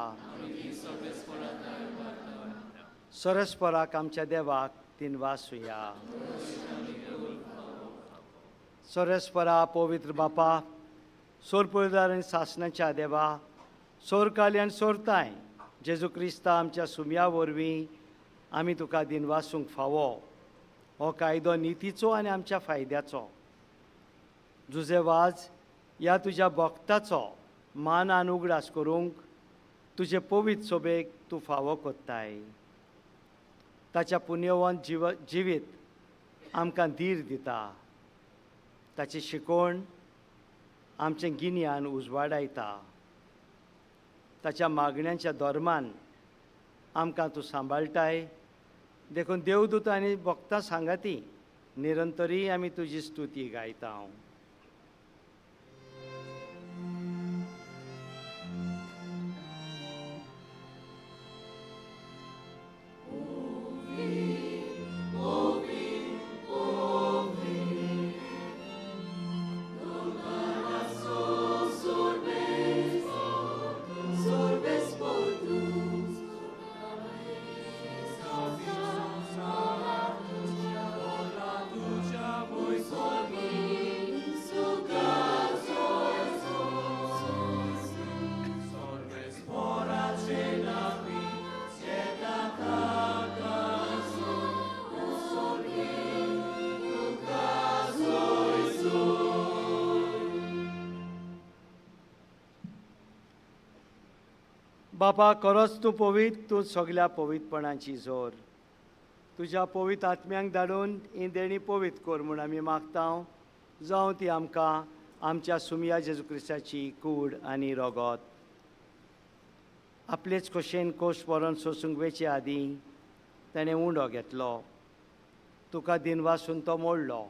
सोरेस्पोराक आमच्या देवाक दिनवासुया. सोरेस्पोरा पवित्र बापा, सोरपुरदार आनी सासणाच्या देवा, सोरकाली आनी सोरताय जेजू क्रिस्ता आमच्या सुमया वरवीं आमी तुका दिनवासूंक फावो. हो कायदो नितीचो आनी आमच्या फायद्याचो. जुझे वाज ह्या तुज्या भक्ताचो मानान उगडास करूंक तुजे पवित्र सोबेक तूं फावो कोत्ताय. ताच्या पुण्यवंत जिवीत आमकां धीर दिता. ताची शिकवण आमचें गिन्यान उजवाडायता. ताच्या मागण्यांच्या धर्मान आमकां तूं सांबाळटाय. देखून देवदूत आनी भक्तां सांगाती निरंतरी आमी तुजी स्तुती गायता. बापा, खरोच तूं पवित्र, तूं सगल्या पवित्रपणाची जोर. तुज्या पवित्र आत्म्यांक धाडून ही देणी पवित्र कर म्हूण आमी मागता. जावं ती आमकां आमच्या सुमया जेजू क्रिस्ताची कूड आनी रगत. आपलेच खोशेन कोश व्हरोन सोसूंक वेचे आदीं ताणें उंडो घेतलो, तुका दिनवासून तो मोडलो,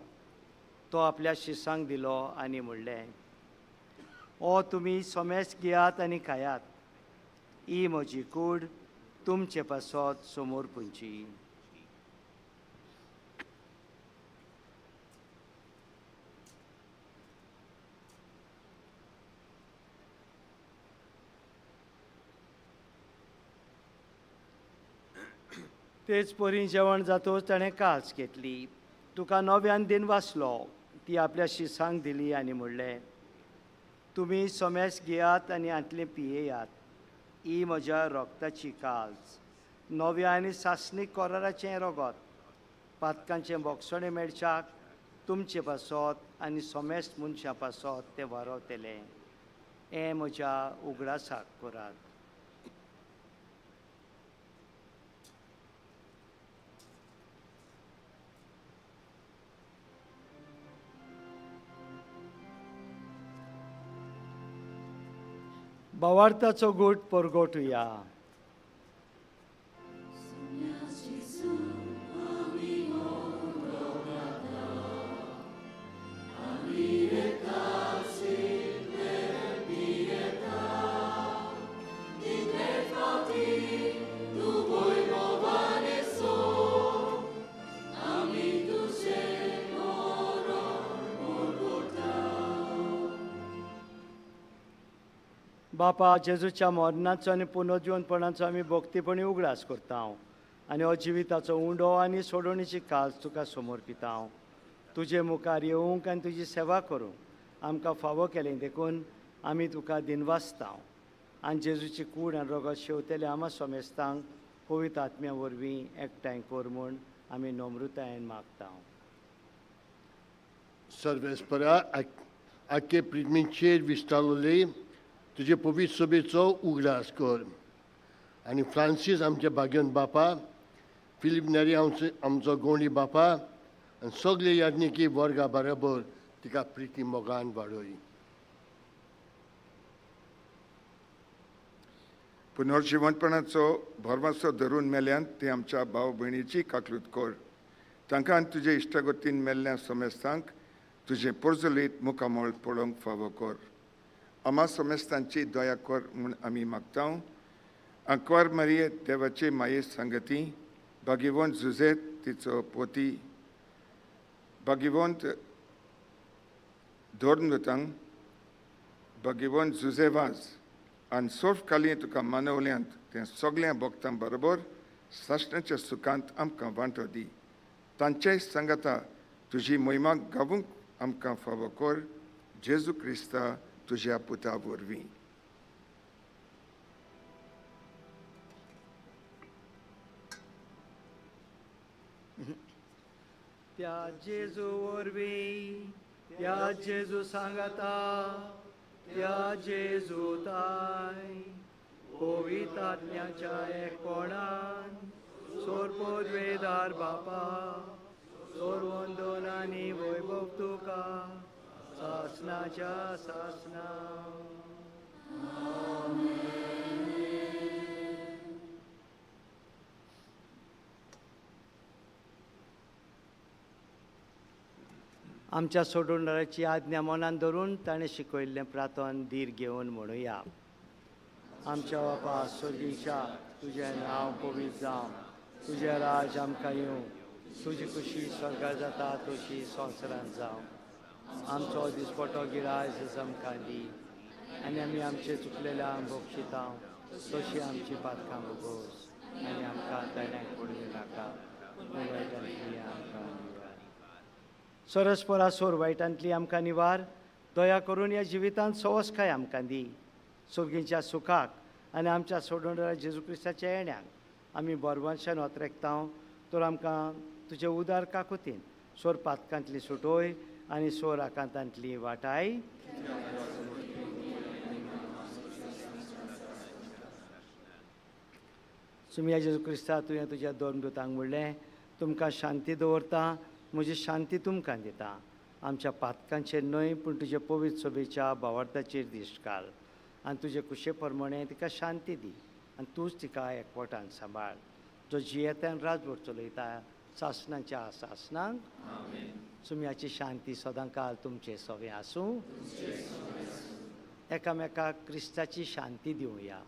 तो आपल्या शिसांक दिलो आनी म्हणलें, ओ तुमी सोमेस घेयात आनी खायात, ही म्हजी कूड तुमचे पासत समोर पुंची. तेच परी जेवण जातोच ताणें कास घेतली, तुका नव्यान दिन वाचलो, ती आपल्या शिसांक दिली आनी म्हणलें, तुमी सोमेस घेयात आनी हांतलें पियेयात, ही म्हज्या रोगताची काज, नव्या आनी सासणीक कोराराचें रोगत, पातकांचें बोगसणें मेळच्याक तुमचे पासत आनी सोमेस्त मनशां पासत तें वारवतलें. हें म्हज्या उगडासाक करात. भावार्थाचो गूट परगटुया. बापा जेजूच्या मरणाचो आनी पुनर्जिवनपणाचो आमी भक्तीपणी उगडास करता आनी हो जिविताचो उंडो आनी सोडवणीची काज तुका समर्पिता. तुजे मुखार येवंक आनी तुजी सेवा करूंक आमकां फावो केलें देखून आमी तुका दिनवासता. आनी जेजूची कूड आनी रोगत शेवतेले आमा सोमेस्तांक पवित्र आत्म्या वरवीं एकठांय कर म्हूण आमी नम्रतायेन मागता. सर्वेस्परा आख्खे प्रिमीचेर विस्तारले तुजे पवित्र सभेचो उगडास कर आनी फ्रांसीस आमचे भाग्यन बापा, फिलीप नेरी आमचो गोंडी बापा आनी सगळे याज्ञिकी वर्गा बरोबर तिका प्रिती मोगान वाडय. पुनर्जिवंतपणाचो भरवंसो धरून मेल्यान ती आमच्या भाव भयणीची काकलूत कर. तांकां तुजे इश्टागतीन मेल्ल्या समेस्तांक तुजें पोरजलीत मुखामळ पळोवंक फावो कर. आमा समेस्तांची दया कर म्हूण आमी मागता. आंकवार मारिये देवाचे माये सांगती, भाग्यवंत जुझेत तिचो पोती, भाग्यवंत धोर्नतांक, भाग्यवंत जुझे वाज आनी सोर्फकाली तुका मानवल्यांत तें सगळ्या भक्तां बरोबर सासणाच्या सुखांत आमकां वांटो दी. तांचेय सांगाता तुजी मोहिमा गावूंक आमकां फावो कर. जेजू क्रिस्ता तुज्या पुता वरवीं. त्या जेजू वरवीं, त्या जेजू सांगाता, त्या जेजू ताय पवित्र आत्म्याच्या एकपणान सोरपोदवेदार बापा सोरवंदन आनी वैभव तुका सासनाच्या सासना. आमच्या सोडवणाराची आज्ञा मनान धरून ताणें शिकयल्लें प्रार्थन धीर घेवन म्हणुया. आमच्या बापा स्वर्गीच्या, तुजें नांव पवित्र जावं, तुजें राज आमकां येवं, तुजी खुशी स्वर्गार जाता तशी संवसारांत जावं. आमचो दिसपटो गिरायस आमकां दी आनी आमी आमचे चुकलेल्या भोगशिता तशी आमची पातकां भोगोस आनी आमकां ताण्याक पडूं नाका, वायटांतली आमकां निवार. सरस्परा सोर वायटांतली आमकां निवार. दया करून ह्या जिवितांत सवसकाय आमकां दी. सोगींच्या सुखाक आनी आमच्या सोडवणारा जेजू क्रिस्ताच्या येण्याक आमी बरवंशान ओतरेकता. तर आमकां तुजे उदार काकुतीन सोर पातकांतली सुटोय आनी सोर आकांतांतली वाटाय. सुमिया जेजू क्रिस्ता, तुवें तुज्या दोन दुतांक म्हणलें, तुमकां शांती दवरता, म्हजी शांती तुमकां दिता. आमच्या पातकांचेर न्हय पूण तुजे पवित्र सभेच्या भावार्थाचेर दिश्ट घाल आनी तुजे कुशे प्रमाणे तिका शांती दी आनी तूंच तिका एकवटान सांबाळ, जो जियेतान राजवट चलयता सासणाच्या सासणांक. सुम्याची शांती सदां काल तुमचे सवे आसूं. एकामेकाक क्रिस्ताची शांती दिवया.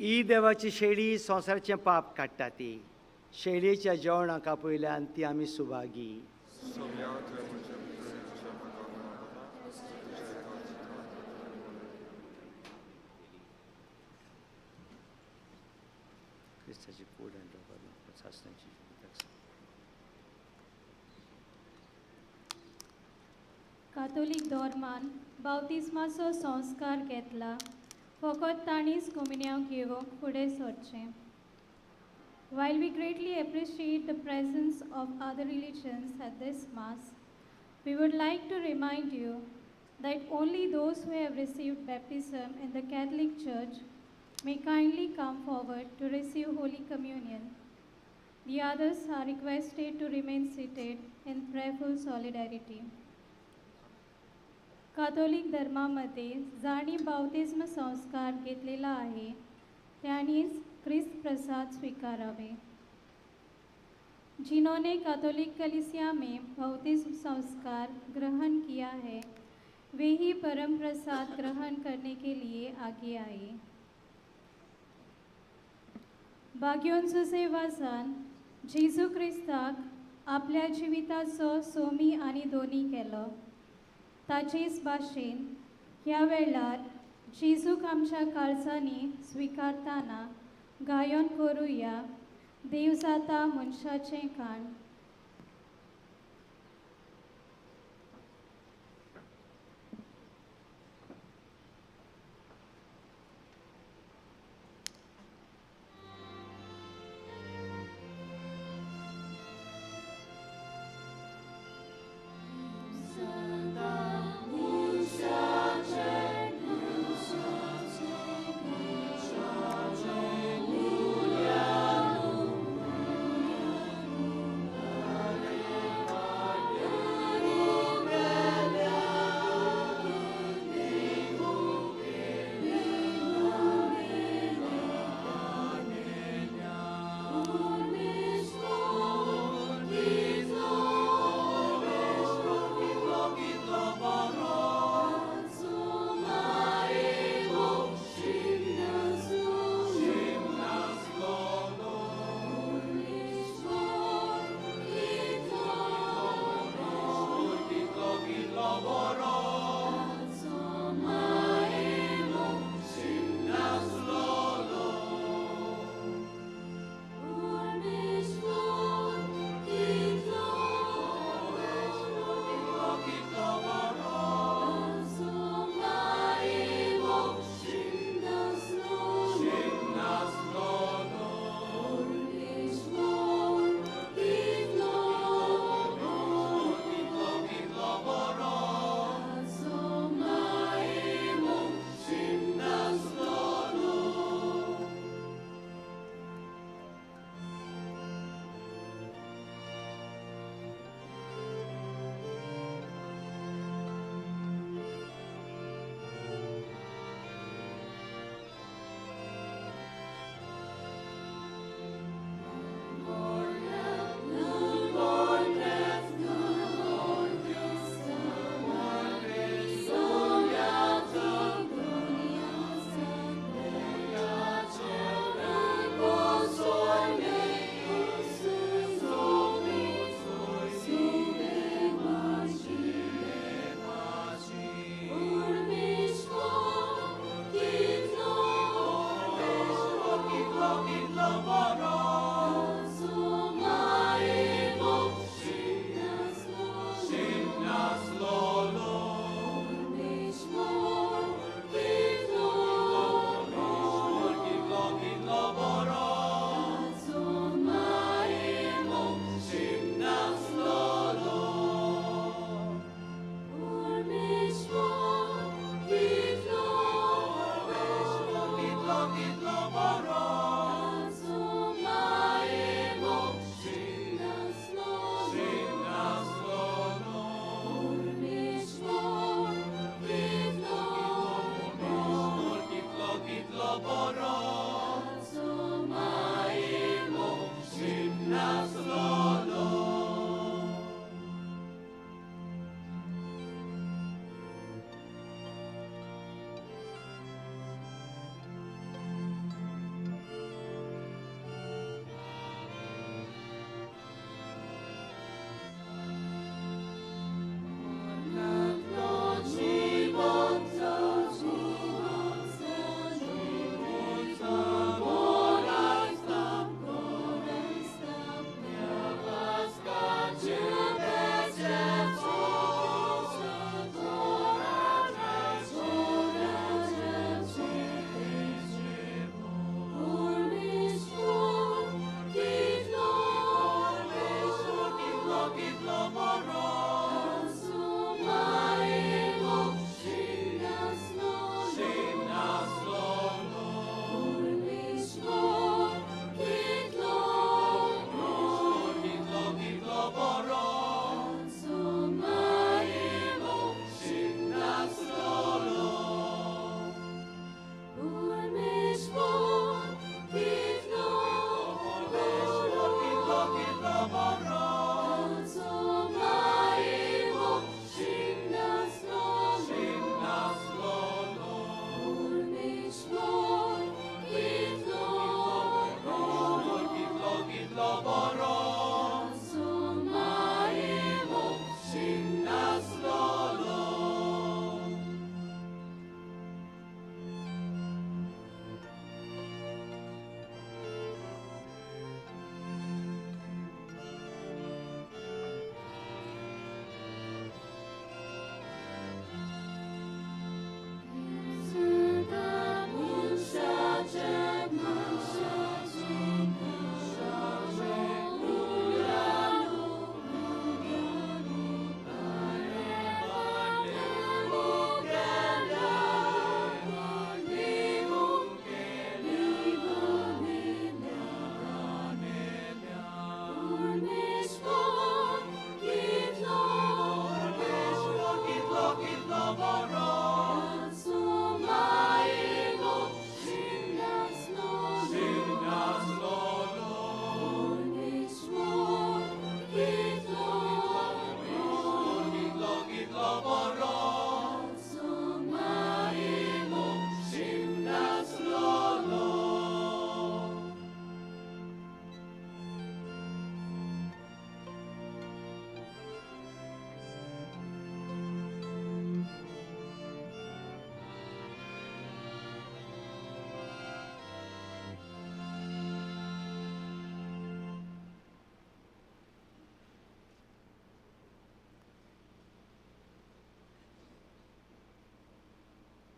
ही देवाची शेळी संवसाराचें पाप काडटा. ती शेळयेच्या जेवणाक आपयल्यान ती आमी सुभागी. क्रिस्ताची कूड आनी रगत सासणाची. कातोलीक धर्मान बावतिस्माचो संस्कार घेतला फकत तांणीच कोमिन्यांव घेवंक फुडें सरचें. While we greatly appreciate the presence of other religions at this Mass, we would like to remind you that only those who have received baptism in the Catholic Church may kindly come forward to receive Holy Communion. The others are requested to remain seated in prayerful solidarity. Catholic धर्मामध्ये जांणी बाप्तिस्म संस्कार घेतलेला आहे त्यांनीच क्रिस्त प्रसाद स्वीकारावे. जिन्होंने Catholic कलीसिया में बपतिस्म संस्कार ग्रहण किया है वे ही परम प्रसाद ग्रहण करने के लिए आगे आए. भाग्योन जुजे वाजान जेजू क्रिस्ताक आपल्या जिविताचो सोमी आनी दोनी केलो. ताचेच भाशेन ह्या वेळार जेजूक आमच्या काळजांनी स्विकारताना गायन करुया देव जाता मनशाचें काण.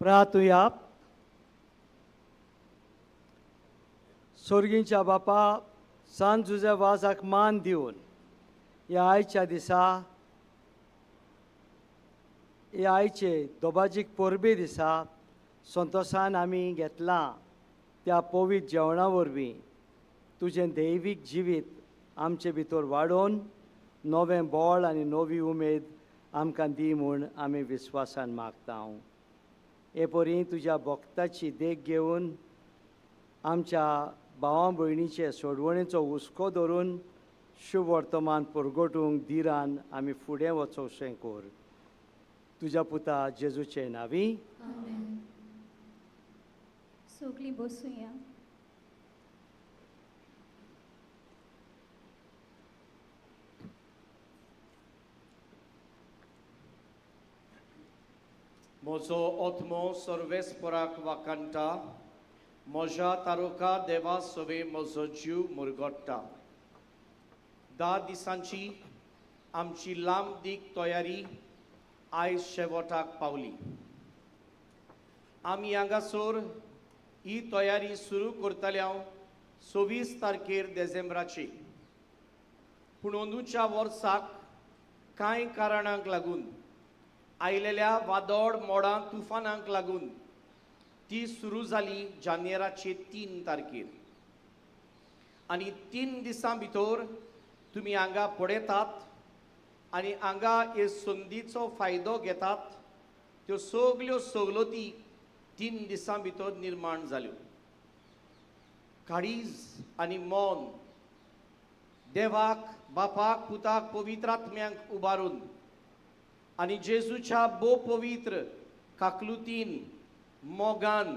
प्रार्थुया. सोर्गींच्या बापा, सांत जुझे वाजाक मान दिवन ह्या आयच्या दिसा, ह्या आयचे दोबाजीक परबे दिसा संतोसान आमी घेतलां त्या पवित्र जेवणा वरवीं तुजें दैवीक जिवीत आमचे भितर वाडोवन नवें बळ आनी नवी उमेद आमकां दी म्हूण आमी विस्वासान मागता. हे परी तुज्या भक्ताची देख घेवन आमच्या भावां भयणीचे सोडवणेचो हुस्को धरून शुभ वर्तमान परगटूंक धिरान आमी फुडें वचोवशें कर. तुज्या पुता जेजूचे नांवी. सगळीं बसुया. म्हजो आत्मो सर्वेस्पराक वाकांटा, म्हज्या तारुका देवा सवे म्हजो जीव मुरगोट्टा. 10 दिसांची आमची लांब दीक तयारी आयज शेवटाक पावली. आमी हांगासर ही तयारी सुरू करतले हांव 26 तारखेर देसेंब्राची. पूण अंदूच्या वर्साक कांय कारणांक लागून आयलेल्या वादळ मोडां तुफानांक लागून ती सुरू जाली जानेराचे 3 तारखेर. आनी 3 दिसां भितर तुमी हांगा पळयतात आनी हांगा हे संदीचो फायदो घेतात. त्यो सगल्यो सवलती 3 दिसां भितर निर्माण जाल्यो. काळीज आनी मन देवाक, बापाक, पुताक, पवित्र आत्म्यांक उबारून आनी जेजूच्या भोव पवित्र काकलुतीन, मोगान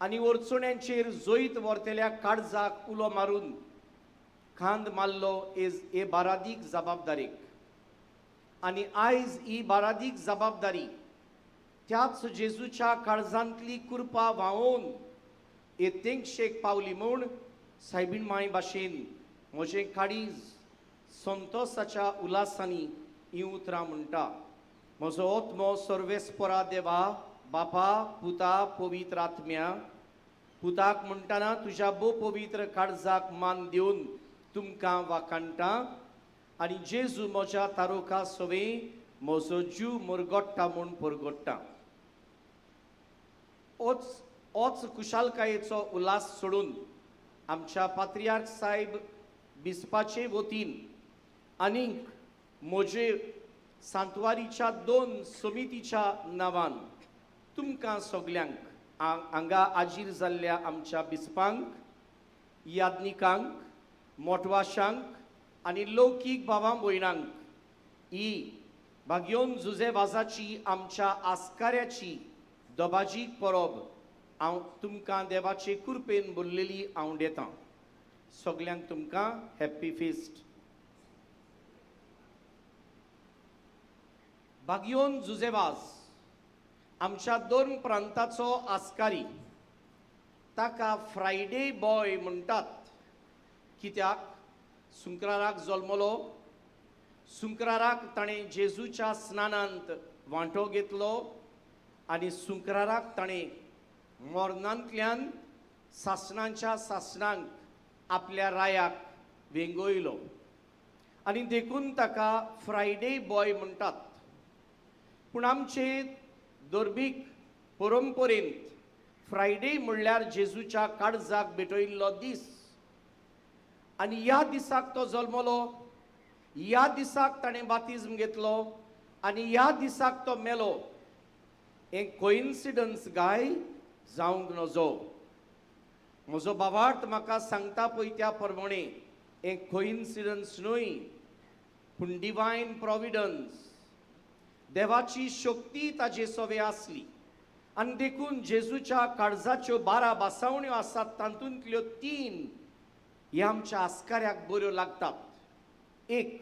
आनी अडचण्यांचेर जैत व्हरतल्या काळजाक उलो मारून खांद मारलो हे बारादीक जबाबदारीक. आनी आयज ही बारादीक जबाबदारी त्याच जेजूच्या काळजांतली कृपा व्हांवोवन हे तेंगशेक पावली म्हूण सायबीण माय भाशेन म्हजें काळीज संतोसाच्या उल्हासांनी हीं उतरां म्हणटा. म्हजो आत्मो सर्वेस्परा देवा, बापा, पुता, पवित्र आत्म्या. पुताक म्हणटना तुज्या भोव पवित्र काळजाक मान दिवन तुमकां वाकांटा आनी जेजू म्हज्या तारुका सवे म्हजो जीव मुरगोट्टा म्हूण परगोट्टा. ओच कुशालकायेचो उल्हास सोडून आमच्या पात्रियार्क साहेब बिस्पाचे वतीन आनीक म्हजे सांतवारीच्या 2 समितीच्या नांवान तुमकां सगल्यांक हांगा आजीर जाल्ल्या आमच्या बिस्पांक, याज्ञिकांक, मोटवाशांक आनी लौकीक भावां भयणांक ही भाग्योन जुझे वाजाची आमच्या आस्काऱ्याची दबाजीक परब हांव तुमकां देवाचे कृपेन भरलेली हांव दितां. सगल्यांक तुमकां हॅप्पी फिस्ट. भाग्योन जुझे वाज आमच्या 2 प्रांताचो आस्कारी, ताका फ्रायडे बॉय म्हणटात. कित्याक? सुंक्राराक जल्मलो, सुंक्राराक ताणें जेजूच्या स्नानांत वांटो घेतलो आनी सुंक्राराक ताणें मरणांतल्यान सासणांच्या सासणांक आपल्या रायाक वेंगयलो आनी देखून ताका फ्रायडे बॉय म्हणटात. पूण आमचे धर्मीक परंपरेंत फ्रायडे म्हणल्यार जेजूच्या काळजाक भेटयल्लो दीस आनी ह्या दिसाक तो जल्मलो, ह्या दिसाक ताणें बातिज्म घेतलो आनी ह्या दिसाक तो मेलो. हें कोइन्सिडन्स गाय जावंक नजो. म्हजो बाबार्थ म्हाका सांगता पळय त्या प्रमाणे हें कोइन्सिडन्स न्हय पूण डिवायन प्रोविडन्स, देवाची शक्ती ताजे सवे आसली आनी देखून जेजूच्या काळजाच्यो 12 बासावण्यो आसात तातूंतल्यो 3 ह्या आमच्या आस्काऱ्याक बऱ्यो लागतात. 1,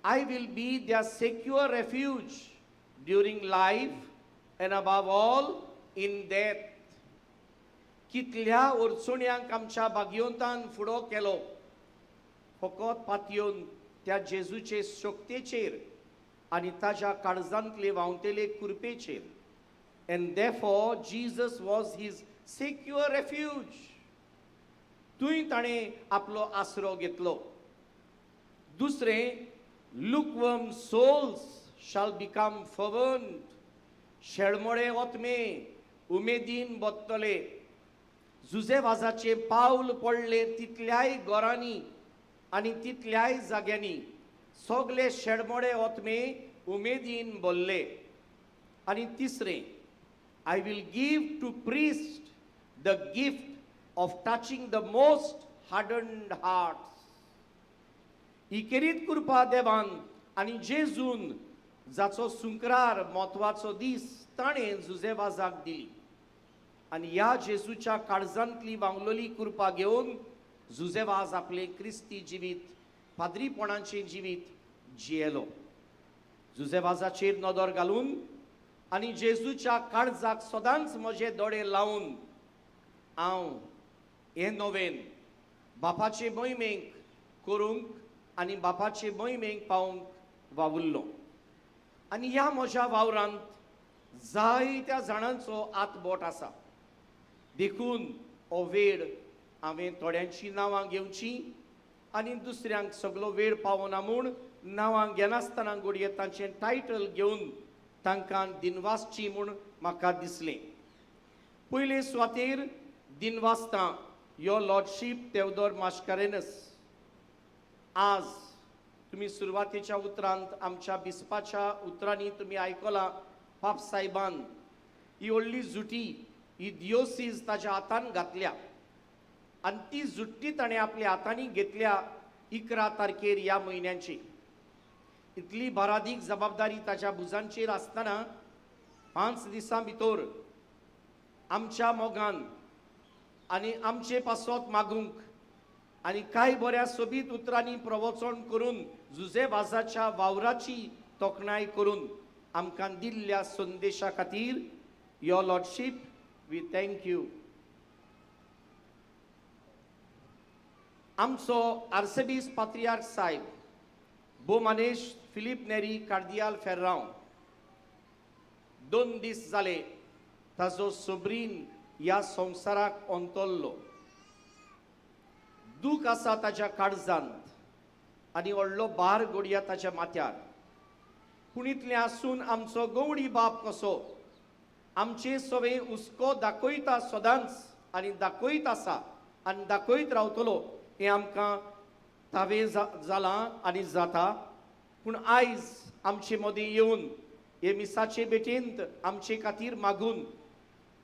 I will be their secure refuge during life and above all in death. कितल्या अडचण्यांक आमच्या भाग्यवंतान फुडो केलो फकत पातयेवन त्या जेजूचे शक्तेचेर आनी ताज्या काळजांतले व्हांवतेले कृपेचेर. And therefore Jesus was his secure refuge. थंय ताणें आपलो आसरो घेतलो. दुसरें, lukewarm souls shall become fervent. शेळमोडे ओतमे उमेदीन बत्तले. जुजे वाजाचें पावल पडलें तितल्याय घरांनी आनी तितल्याय जाग्यांनी सगले शेडमोडे ओतमे उमेदीन बोल्ले. आनी तिसरें, I will give to priest the gift of touching the most hardened hearts. ही केरीत कृपा देवान आनी जेजून जाचो सुंकरार म्हत्वाचो दीस ताणें जुजे वाजाक दिली. आनी ह्या जेजूच्या काळजांतली वांगलोली कृपा घेवन जुजे वाज आपलें क्रिस्ती जिवीत, पाद्रीपणाचें जिवीत जियेलो. जुजे वाजाचेर नदर घालून आनी जेजूच्या काळजाक सदांच म्हजे दोळे लावन हांव हें नवेन बापाचे मोहिमेक करूंक आनी बापाचे मोहिमेक पावोवंक वावुरलो. आनी ह्या म्हज्या वावरांत जायत्या जाणांचो आतबोट आसा. देखून हो वेळ हांवें थोड्यांचीं नांवां घेवचीं आनी दुसऱ्यांक सगलो वेळ पावना म्हूण नांवां घेनासतना घडये तांचें टायटल घेवन तांकां दिनवासची म्हूण म्हाका दिसलें. पयले सुवातेर दिनवासता your lordship Theodore Mascarenhas. आज तुमी सुरवातेच्या उतरांत आमच्या बिस्पाच्या उतरांनी तुमी आयकलां, पाप सायबान ही व्हडली जुटी, ही दियोसीज ताच्या हातान घातल्या आनी ती जुट्टी ताणें आपल्या हातांनी घेतल्या 11 तारखेर ह्या म्हयन्याची. इतली बारादीक जबाबदारी ताच्या भुजांचेर आसतना 5 दिसां भितर आमच्या मोगान आनी आमचे पासत मागूंक आनी कांय बऱ्या सोबीत उतरांनी प्रवचन करून जुजे वाजाच्या वावराची तोखणाय करून आमकां दिल्ल्या संदेशा खातीर your lordship we thank you. आमचो आर्सेबीस पात्रियार्क साहेब बोमानेश फिलीप नेरी कार्दियाल फेर्रांव 2 दीस जाले ताजो सोबरीन ह्या संवसाराक अंतरलो. दूख आसा ताच्या काळजांत आनी व्हडलो भार गोडया ताच्या माथ्यार. पूण इतलें आसून आमचो गवडी बाप कसो आमचे सवे हुस्को दाखयता सदांच आनी दाखयत आसा आनी दाखयत रावतलो हें आमकां तावें जालां आनी जाता. पूण आयज आमचे मदीं येवन हे मिसाचे भेटेंत आमचे खातीर मागून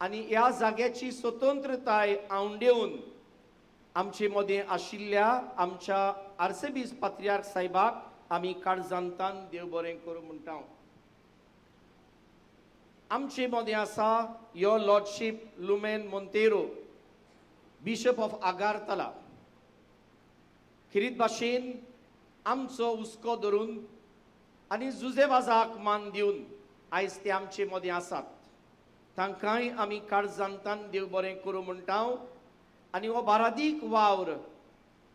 आनी ह्या जाग्याची स्वतंत्रताय आंवडेवन आमचे मदीं आशिल्ल्या आमच्या आर्सेबीस पात्रियार्क साहेबाक आमी काळजांतान देव बरें करूं म्हणटा. आमचे मदीं आसा your lordship Lumen Monteiro, bishop of Agartala. खेरीत भाशेन आमचो हुस्को धरून आनी जुजे वाजाक मान दिवन आयज ते आमचे मदीं आसात. तांकांय आमी काळजांतान देव बरें करूं म्हणटा. आनी हो बारादीक वावर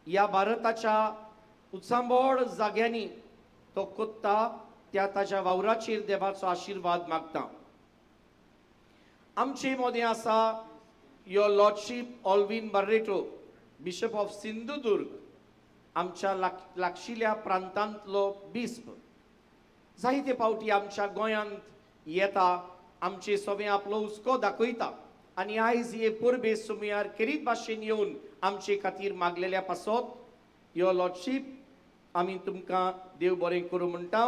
ह्या भारताच्या उचांबळ जाग्यांनी तो कोत्ता त्या ताच्या वावराचेर देवाचो आशिर्वाद मागता. आमचे मदीं आसा your lordship Alvin Barreto, bishop of Sindhudurg, आमच्या लागशिल्या प्रांतांतलो बिस्प. जायते फावटी आमच्या गोंयांत येता, आमचे सगळें आपलो हुस्को दाखयता आनी आयज हे परबे सुमयार खेरीत भाशेन येवन आमचे खातीर मागलेल्या पासत your lordship आमी तुमकां देव बरें करूं म्हणटा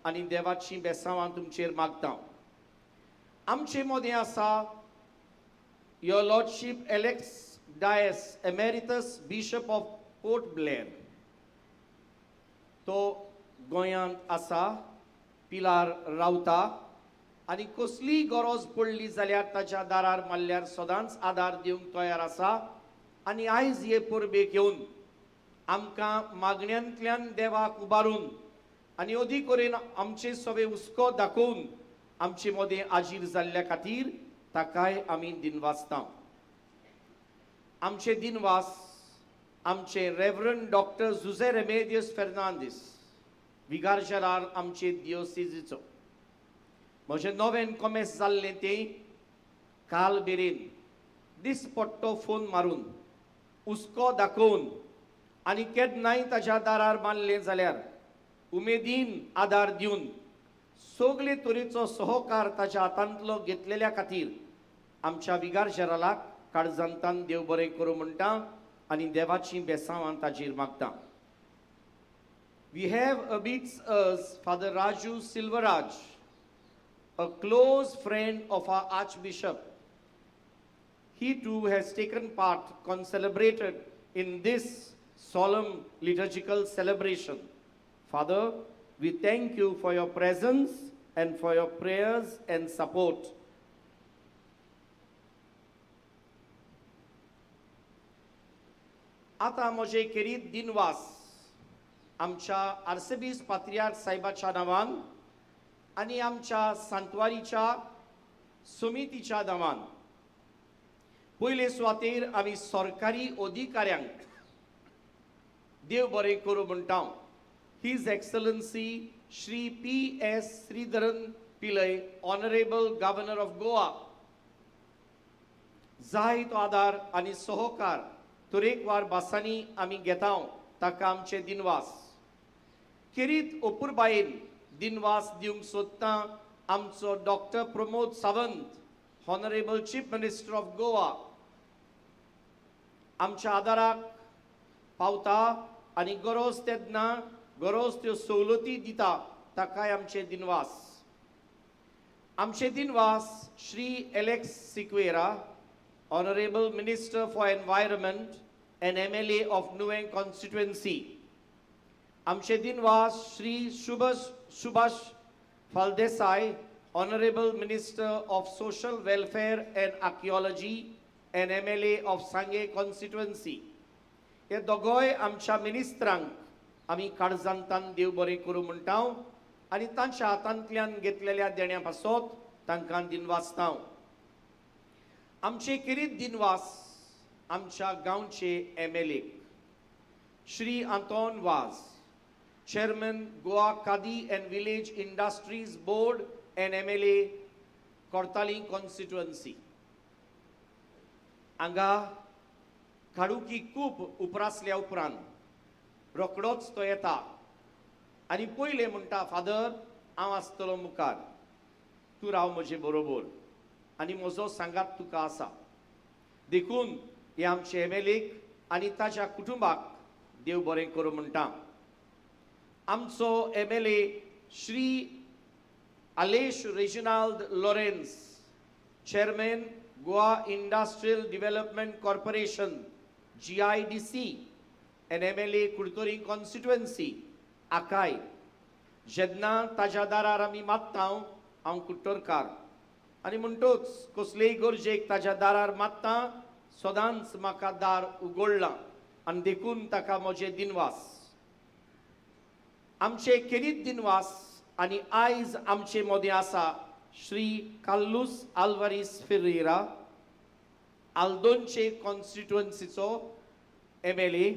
आनी देवाचीं बेसांवां तुमचेर मागता. आमचे मदीं आसा your lordship Alex Dias, emeritus bishop of Port Blair. तो गोंयांत आसा, पिलार रावता आनी कसलीय गरज पडली जाल्यार ताच्या दारार मारल्यार सदांच आदार दिवंक तयार आसा. आनी आयज हे परबेक येवन आमकां मागण्यांतल्यान देवाक उबारून आनी अदीक करून आमचे सगळे हुस्को दाखोवन आमचे मदें आजीर जाल्ल्या खातीर ताकाय आमी दिनवासता. आमचे दिनवास आमचे reverend doctor Jose Remedios Fernandes, vicar general आमचे दियोसिजीचो. म्हजें नवें कॉमेस जाल्लें तें काल मेरेन दिसपट्टो फोन मारून हुस्को दाखोवन आनी केन्नाय ताच्या दारार मारलें जाल्यार उमेदीन आदार दिवन सगळे तरेचो सहकार ताच्या हातांतलो घेतलेल्या खातीर आमच्या विगार जेरालाक काळजांतान देव बरें करूं म्हणटा आनी देवाचीं बेसांवां ताचेर मागता. We have amidst us Father Raju Silvaraj, a close friend of our Archbishop. He too has taken part, concelebrated in this solemn liturgical celebration. Father, we thank you for your presence and for your prayers and support. आतां म्हजे खेरीत दिनवास आमच्या आर्सेबीस पात्रियार्क साहेबाच्या नांवान आनी आमच्या सांतवारीच्या समितीच्या नांवान. पयले सुवातेर आमी सरकारी अधिकाऱ्यांक देव बरें करूं म्हणटा. His Excellency Shri P S. Sreedharan Pillai, honourable governor of Goa, जाय तो आदार आनी सहकार तरेकवार भासांनी आमी घेता, ताका आमचे दिनवास. खेरीत अपुरबायेन दिनवास दिवंक सोदता आमचो doctor Pramod Sawant, honourable chief minister of Goa, आमच्या आदाराक पावता आनी गरज तेन्ना गरज त्यो सवलती दिता, ताकाय आमचे दिनवास. आमचे दिनवास Shri Alex Sequeira, honourable minister for environment and MLA of Nuvem constituency. आमचे दिनवास Shri Subhash Phaldesai, honourable minister of social welfare and archaeology and MLA of Sanguem constituency. हे दोगोय आमच्या मिनिस्ट्रांक आमी काळजांतान देव बरें करूं म्हणटा आनी तांच्या हातांतल्यान घेतलेल्या देण्या पासत तांकां दिनवासता. आमचे खेरीत दिनवास आमच्या गांवचे MLA Shri Anton Vaz, chairman Goa Khadi and village industries board and MLA Cortalim constituency. हांगा काळुकी खूब उपरासल्या उपरांत रोकडोच तो येता आनी पयलें म्हणटा, फादर हांव आसतलो मुखार, तूं राव म्हजे बरोबर आनी म्हजो सांगात तुका आसा. देखून हे आमचे MLA आनी ताच्या कुटुंबाक देव बरें करूं म्हणटा. आमचो MLA Shri Aleixo Reginald Lawrence, chairman Goa industrial development corporation GIDC and MLA Curtorim constituency, आकाय जेन्ना ताज्या दारार आमी मागता हांव कुट्टोरकार आनी म्हणटोच कसलेय गरजेक ताज्या दारार मागता सदांच म्हाका दार उगडलां आनी देखून ताका म्हजे दिनवास. आमचे खेरीत दिनवास आनी आयज आमचे मदें आसा श्री कार्लूस आल्वारीस फेरेरा, आल्दोनचे कॉन्स्टिट्युएन्सीचो MLA.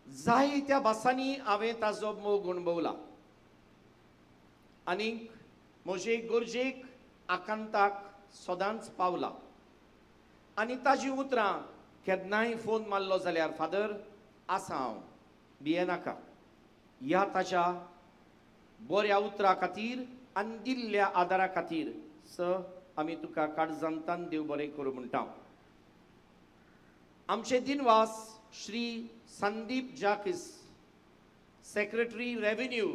जायत्या भासांनी हांवें ताजो मोग अणभवला आनीक म्हजे गरजेक आकांताक सदांच पावला आनी ताजी उतरां केन्नाय फोन मारलो जाल्यार फादर आसा हांव, भियेनाका, ह्या ताच्या बऱ्या उतरां खातीर आनी दिल्ल्या आदारा खातीर सर आमी तुका काळजांतान देव बरें करूं म्हणटा. आमचे दिनवास श्री संदीप जाकीस, सेक्रेटरी रेव्हेन्यू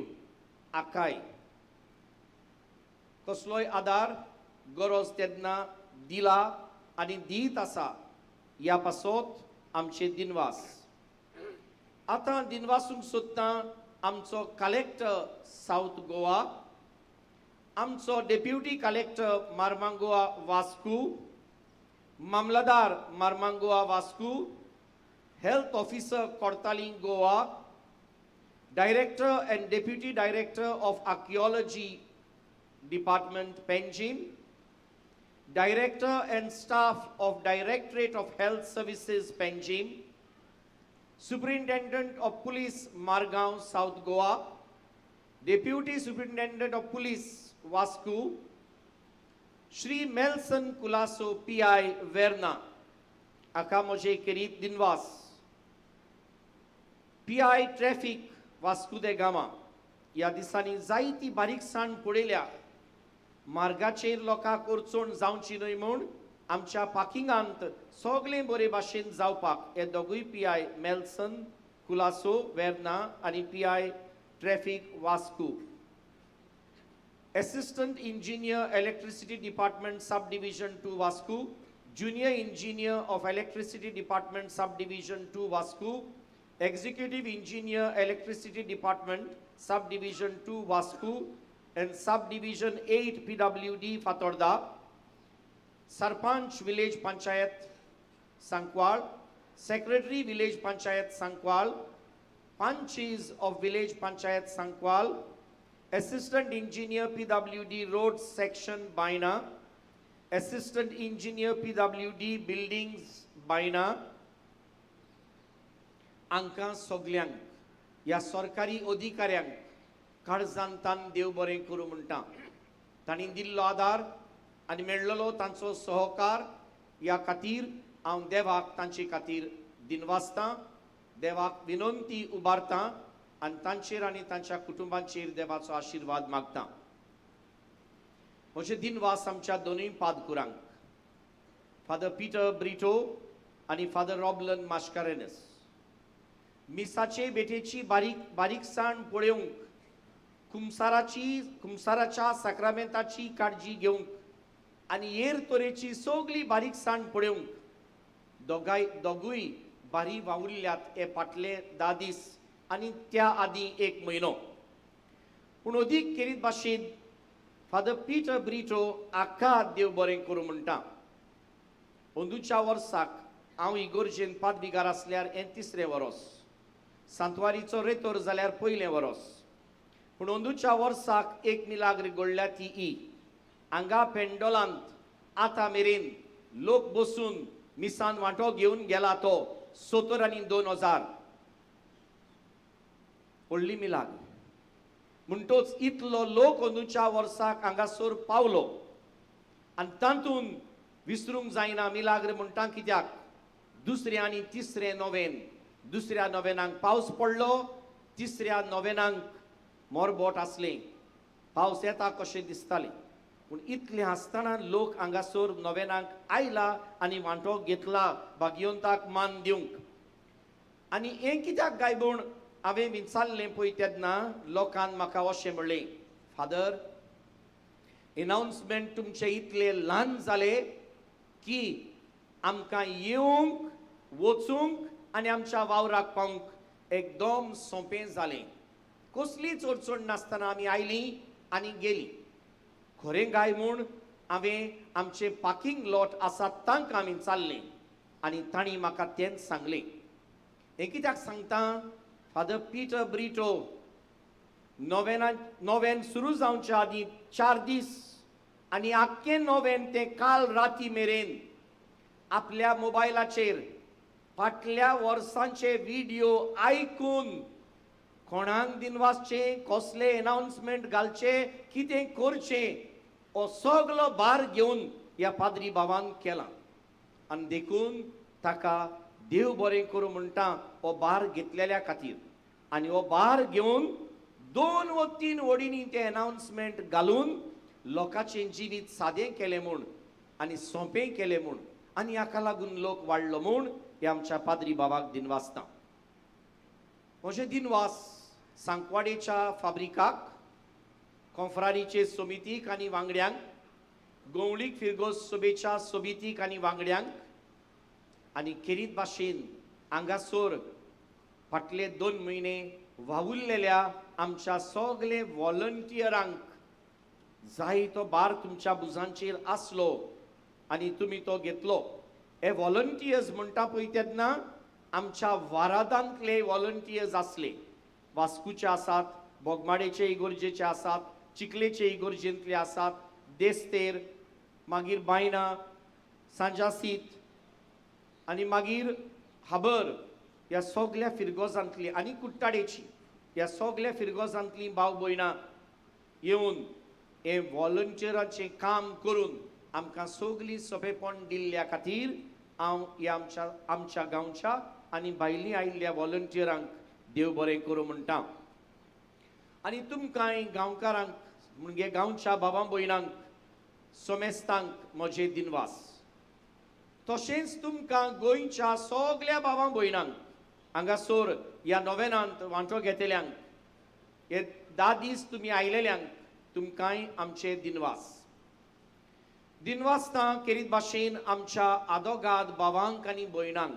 आकाय, कसलोय आदार गरज तेन्ना दिला आनी दीत आसा, ह्या पासत आमचे दिनवास. आतां दिनवासूंक सोदता आमचो कलेक्टर सावथ गोवा, आमचो deputy collector Marmagoa Vasco, mamlatdar Marmagoa Vasco, health officer Cortalim Goa, director and deputy director of archaeology department Panjim, director and staff of directorate of health services Panjim, superintendent of police Margao south Goa, deputy superintendent of police Vasco, Shri Melson Colaco PI Verna हाका म्हजे खेरीत दिनवास. PI traffic Vasco de Gama ह्या दिसांनी जायती बारीकसाण पळयल्या. मार्गाचेर लोकांक अडचण जावची न्हय म्हूण आमच्या पार्किंगांत सगळें बरे भाशेन जावपाक हे दोगूय PI Melson Colaco Verna आनी PI traffic Vasco. Assistant engineer electricity department sub division 2 Vasco, junior engineer of electricity department sub division 2 Vasco, executive engineer electricity department sub division 2 Vasco and sub division 8 PWD Fatorda, sarpanch village panchayat Sancoale, secretary village panchayat Sancoale, panchis of village panchayat Sancoale, assistant engineer PWD road section Baina, assistant engineer PWD buildings Baina. हांकां सगल्यांक ह्या सरकारी अधिकाऱ्यांक काळजान तान देव बरें करूं म्हणटा. तांणी दिल्लो आदार आनी मेळ्ळलो तांचो सहकार ह्या खातीर हांव देवाक तांचे खातीर दिनवासतां, देवाक विनंती उबारतां आनी तांचेर आनी तांच्या कुटुंबांचेर देवाचो आशिर्वाद मागता. म्हजे दिनवास आमच्या दोनूय पादकुरांक, फादर पिटर ब्रिटो आनी फादर रॉबलन मास्कारेनस. मिसाचे भेटेची बारीक बारीकसाण पळोवंक, कुमसाराच्या साक्रामेंताची काळजी घेवंक आनी हेर तरेची सगळी बारीकसाण पळोवंक दोगूय बारी वावुरल्यात हे फाटले 10 दीस आनी त्या आदीं 1 म्हयनो. पूण अदीक खेरीत भाशेन फादर पिटर ब्रिटो हाका देव बरें करूं म्हणटा. अंदूच्या वर्साक हांव इगोर्जेन पादविगार आसल्यार हें 3रें वरोस, सांतवारीचो रेतोर जाल्यार 1लें वरोस. पूण अंदूच्या वर्साक एक मिलाग्र घडल्या ती ई हांगा पेंडोलांत आतां मेरेन लोक बसून मिसान वांटो घेवन गेला तो 70 आनी 2000 व्हडली मिलाग्र. म्हणटोच इतलो लोक अंदूच्या वर्साक हांगासर पावलो आनी तातूंत विसरूंक जायना मिलाग्र म्हणटा कित्याक 2रे आनी 3रे नोवेन, 2ऱ्या नोवेनाक पावस पडलो, 3ऱ्या नोवेनाक मोरबोट आसलें, पावस येता कशें दिसतालें. पूण इतलें आसतना लोक हांगासर नोवेनाक आयला आनी वांटो घेतला भाग्यवंताक मान दिवंक. आनी हें कित्याक काय म्हूण हांवें विचारलें पळय तेन्ना लोकान म्हाका अशें म्हणलें, फादर एनावन्समेंट तुमचे इतले ल्हान जाले की आमकां येवंक वचूंक आनी आमच्या वावराक पावंक एकदम सोंपें जालें. कसलीच अडचण नासतना आमी आयलीं आनी गेलीं. खरें काय म्हूण हांवें आमचें पार्किंग लॉट आसा तांकां आमी चाललें आनी तांणी म्हाका तेंच सांगलें. हें कित्याक सांगता, फादर पिटर ब्रिटो नोवेन सुरू जावच्या आदीं 4 दीस आनी आख्खें नोवेन तें काल राती मेरेन आपल्या मोबायलाचेर फाटल्या वर्सांचे व्हिडियो आयकून कोणाक दिनवासचें, कसले एनावन्समेंट घालचें, कितें करचें हो सगलो भार घेवन ह्या पाद्री भावान केला. आनी देखून ताका देव बरें करूं म्हणटा हो भार घेतलेल्या खातीर. आनी हो भार घेवन 2 वा 3 वडींनी तें एनावन्समेंट घालून लोकांचें जिवीत सादें केलें म्हूण आनी सोंपें केलें म्हूण आनी हाका लागून लोक वाडलो म्हूण हे आमच्या पाद्री बाबाक दिनवासता. म्हजे दिनवास सांकवाडेच्या फाब्रिकाक, कोंफ्रारीचे समितीक आनी वांगड्यांक, गोवळीक फिरगोज सभेच्या समितीक आनी वांगड्यांक आनी खेरीत भाशेन हांगासर फाटले 2 म्हयने वावुरलेल्या आमच्या सगळे वॉलंटियरांक. जाय तो भार तुमच्या भुजांचेर आसलो आनी तुमी तो घेतलो. हे वॉलंटियर्स म्हणटा पळय तेन्ना आमच्या वारादांतले वॉलंटियर्स आसले, वास्कोचे आसात, बोगमाडेचे इगोर्जेचे आसात, चिखलेचे इगोर्जेंतले आसात, देस्तेर, मागीर बायणा, सांजासीत आनी मागीर हाबर ह्या सगल्या फिरगोजांतली आनी कुट्टाडेची ह्या सगल्या फिरगोजांतली भाव भयणां येवन हें वॉलंटियराचें काम करून आमकां सगळीं सोंपेपण दिल्ल्या खातीर हांव ह्या आमच्या गांवच्या आनी भायलीं आयिल्ल्या वॉलंटियरांक देव बरें करूं म्हणटा. आनी तुमकांय गांवकारांक म्हणजे गांवच्या बाबा भयणांक सोमेस्तांक म्हजे दिनवास. तशेंच तुमकां गोंयच्या सगल्या बाबा भयणांक हांगासर ह्या नोवेनांत वांटो घेतल्यांक हे 10 दीस तुमी आयलेल्यांक तुमकांय आमचे दिनवास. दिनवासता केरीत भाशेन आमच्या आदोगाद बाबांक आनी भयणांक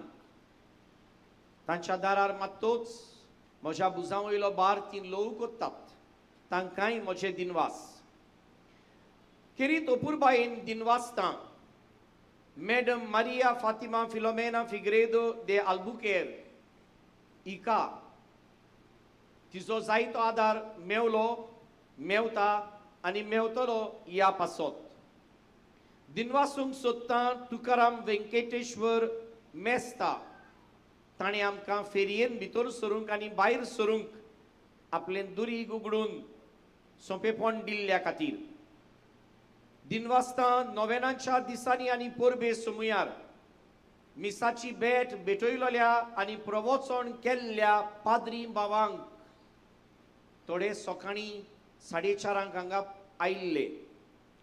तांच्या दारार मात्तोच म्हज्या भुजां वयलो बार ती ल्हव कोत्तात तांकांय म्हजे दिनवास. केरीत अपुरबायेन दिनवासता madam Maria Fatima Filomena Figueiredo de Albuquerque हिका तिजो जायतो आदार मेवलो मेवता आनी मेवतलो ह्या पासत. दिनवासूंक सोदता तुकाराम वेंकटेश्वर मेस्ता ताणें आमकां फेरयेन भितर सरूंक आनी भायर सरूंक आपलें दुरीग उगडून सोंपेपण दिल्ल्या खातीर. दिनवासता नोवेनाच्या दिसांनी आनी परबे सुमुयार मिसाची भेट भेटयलोल्या आनी प्रवचन केल्ल्या पाद्री बाबांक थोडे सकाळीं 4:30 हांगा आयिल्ले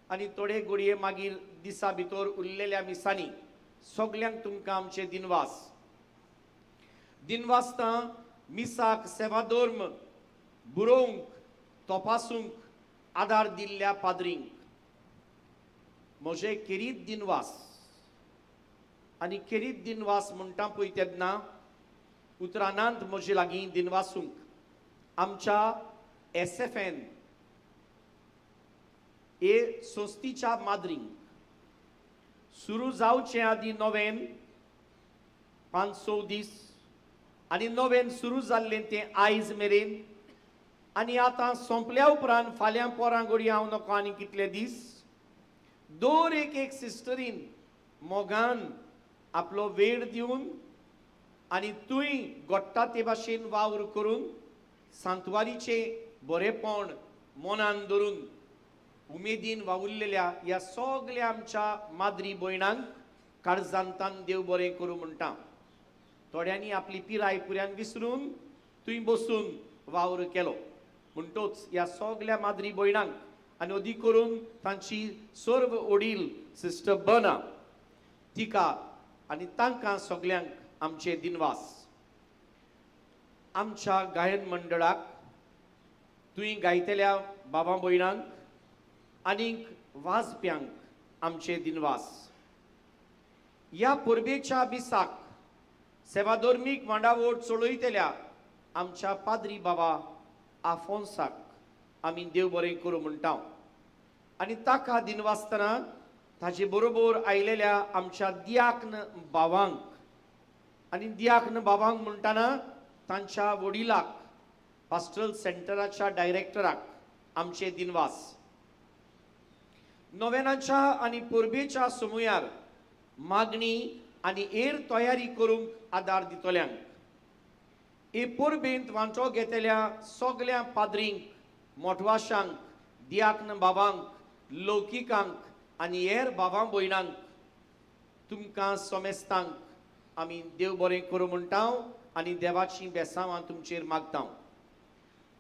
आनी थोडे घडये मागीर दिसा भितर उरलेल्या मिसांनी सगल्यांक तुमकां आमचे दिनवास. दिनवासता मिसाक सेवाधर्म बरोवंक तपासूंक आदार दिल्ल्या पाद्रींक म्हजे केरीत दिनवास. आनी केरीत दिनवास म्हणटा पळय तेन्ना उतरानांत म्हजे लागीं दिनवासूंक आमच्या SFN हे संस्थेच्या माद्रींक सुरू जावचे आदीं नोवेन 5-6 दीस आनी नोवेन सुरू जाल्लें तें आयज मेरेन आनी आतां सोंपल्या उपरांत फाल्यां पोरां घडये हांव नको आनी कितले दीस दर एक एक सिस्टरीन मोगान आपलो वेळ दिवन आनी तुंय घडटा ते भाशेन वावर करून सांतवारीचें बरेपण मनान धरून उमेदीन वावुरलेल्या ह्या सगल्या आमच्या माद्री भयणांक काळजांतान देव बरें करूं म्हणटा. थोड्यांनी आपली पिराय पुऱ्यान विसरून थंय बसून वावर केलो म्हणटोच ह्या सगल्या माद्री भयणांक आनी अदीक करून तांची सर्व वडील सिस्टर बना तिका आनी तांकां सगल्यांक आमचे दिनवास. आमच्या गायन मंडळाक तुवें गायतल्या बाबा भयणांक आनीक वाजप्यांक आमचे दिनवास. ह्या परबेच्या मिसाक सेवाधर्मीक मांडावळ चलयतल्या आमच्या पाद्री बाबा आफोन्साक आमी देव बरें करूं म्हणटा आनी ताका दिनवासतना ताजे बरोबर आयलेल्या आमच्या दियाक्न बाबांक आनी दियाक्न बाबांक म्हणटना तांच्या वडिलाक पास्टरल सेंटराच्या डायरेक्टराक आमचे दिनवास. नोवेनाच्या आनी परबेच्या सुमुयार मागणी आनी हेर तयारी करूंक आदार दितल्यांक हे परबेंत वांटो घेतल्या सगल्या पाद्रींक मोटवाशांक दियाक्न बाबांक लौकिकांक आनी हेर बाबा भयणांक तुमकां सोमेस्तांक आमी देव बरें करूं म्हणटा आनी देवाचीं बेसांवां तुमचेर मागता.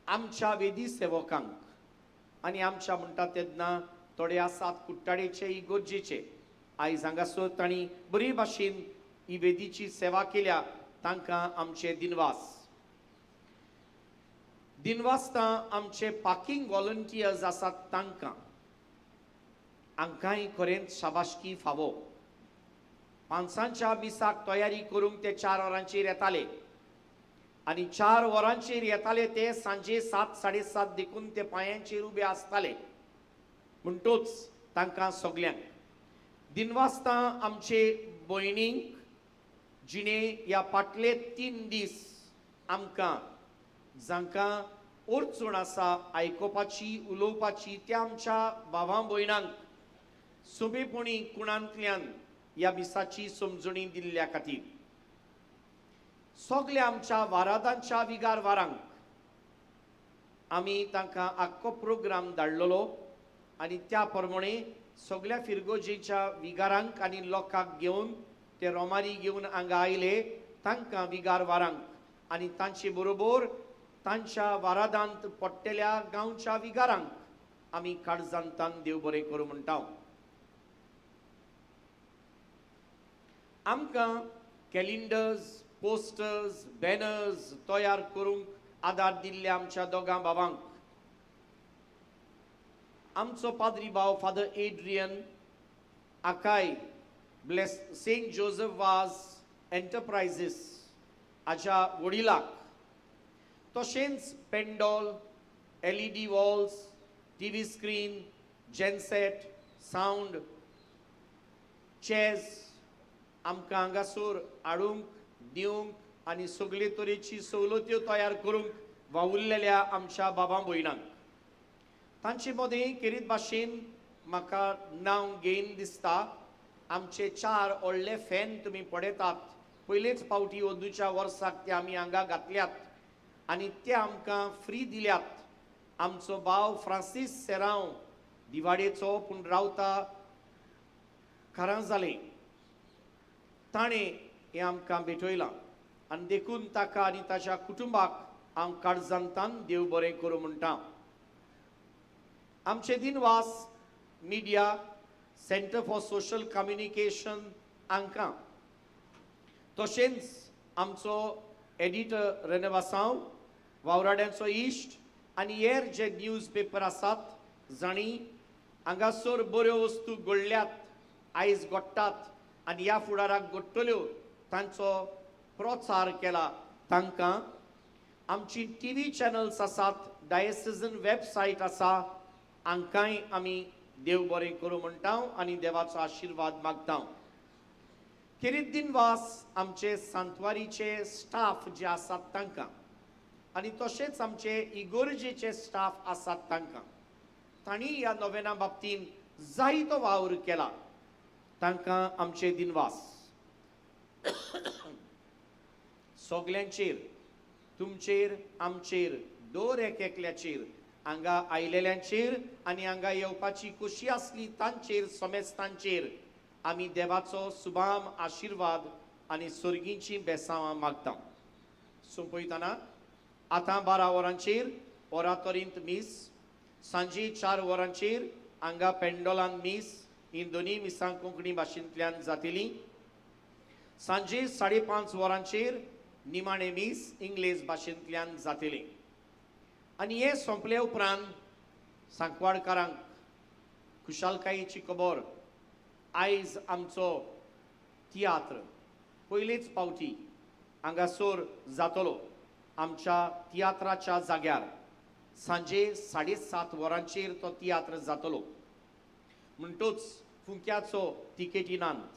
आमच्या वेदी सेवकांक आनी आमच्या म्हणटा तेन्ना थोडे आसात कुट्टाडेचे इगोर्जेचे आयज हांगासर तांणी बरी भाशेन ही वेदीची सेवा केल्या तांकां आमचे दिनवास. दिनवासता आमचे पार्किंग वॉलंटियर्स आसात तांकां हांकांय खरेंच शाबासकी फावो. पांचांच्या मिसाक तयारी करूंक ते 4 वरांचेर येताले आनी 4 वरांचेर येताले ते सांजे 7, 7:30 देखून ते पांयांचेर उबे आसताले म्हणटोच तांकां सगल्यांक दिनवासता. आमचे भयणींक जिणे ह्या फाटले 3 दीस आमकां जांकां अडचण आसा आयकुपाची उलोवपाची त्या आमच्या भावां भयणांक सोंपेपणी कुणांतल्यान ह्या मिसाची समजणी दिल्ल्या खातीर सगल्या आमच्या वारादांच्या विगार वारांक आमी तांकां आख्खो प्रोग्राम धाडलेलो आनी त्या प्रमाणे सगळ्या फिरगोजेच्या विगारांक आनी लोकांक घेवन ते रोमारी घेवन हांगा आयले तांकां विगार वारांक आनी तांचे बरोबर तांच्या वारादांत पडटेल्या गांवच्या विगारांक आमी काळजांतान देव बरें करूं म्हणटा. आमकां कॅलेंडर्स, पोस्टर्स, बॅनर्स तयार करूंक आदार दिल्ल्या आमच्या दोगां बाबांक, आमचो पाद्री भाव फादर एड्रियन आकाय bless Saint Joseph Vaz enterprises हाच्या वडिलाक, तशेंच pandal, LED walls, TV screen, genset, sound, chairs आमकां हांगासर हाडूंक दिवंक आनी सगळे तरेची सवलत्यो तयार करूंक वावुरलेल्या आमच्या बाबा भयणांक. तांचे मदें खेरीत भाशेन म्हाका नांव घेयन दिसता आमचे 4 व्हडले फॅन तुमी पळयतात. पयलेच फावटी अंदूच्या वर्साक ते आमी हांगा घातल्यात आनी ते आमकां फ्री दिल्यात. आमचो भाव फ्रांसीस सेरांव दिवाडेचो पूण रावता कारांजाले, ताणें हें आमकां भेटयलां आनी देखून ताका आनी ताच्या कुटुंबाक हांव काळजांतान देव बरें करूं म्हणटा. आमचे दिनवास media, centre for social communication हांकां, तशेंच आमचो एडिटर रेनेवासांव, वावराड्यांचो इश्ट आनी हेर जे न्यूज पेपर आसात जांणी हांगासर बऱ्यो वस्तू घडल्यात, आयज घडटात आनी ह्या फुडाराक घडटल्यो तांचो प्रचार केला तांकां. आमची TV channels आसात, डायसिजन वेबसायट आसा, हांकांय आमी देव बरें करूं म्हणटा आनी देवाचो आशिर्वाद मागता. खेरीत दिनवास आमचे सांतवारीचे स्टाफ जे आसात तांकां आनी तशेंच आमचे इगोर्जेचे स्टाफ आसात तांकां, तांणी ह्या नोवेना बाबतीन जायतो वावर केला, तांकां आमचे दिनवास. सगल्यांचेर, तुमचेर, आमचेर, दर एक एकल्याचेर, हांगा आयलेल्यांचेर आनी हांगा येवपाची खोशी आसली तांचेर, समेस्तांचेर आमी देवाचो सुबाम आशिर्वाद आनी सर्गीचीं बेसांवां मागता. सोंपयतना आतां 12 वरांचेर ओरातोरींत मीस, सांजे 4 वरांचेर हांगा पेंडोलान मीस, ही दोनूय मिसां कोंकणी भाशेंतल्यान जातली. सांजे 5:30 वरांचेर निमाणें मीस इंग्लेज भाशेंतल्यान जातलें. आनी हें सोंपले उपरांत सांकवाडकारांक खुशालकायेची खबर, आयज आमचो तियात्र पयलेच फावटी हांगासर जातलो आमच्या तियात्राच्या जाग्यार. सांजे 7:30 वरांचेर तो तियात्र जातलो. म्हणटूच फुंक्याचो तिकेटी नात,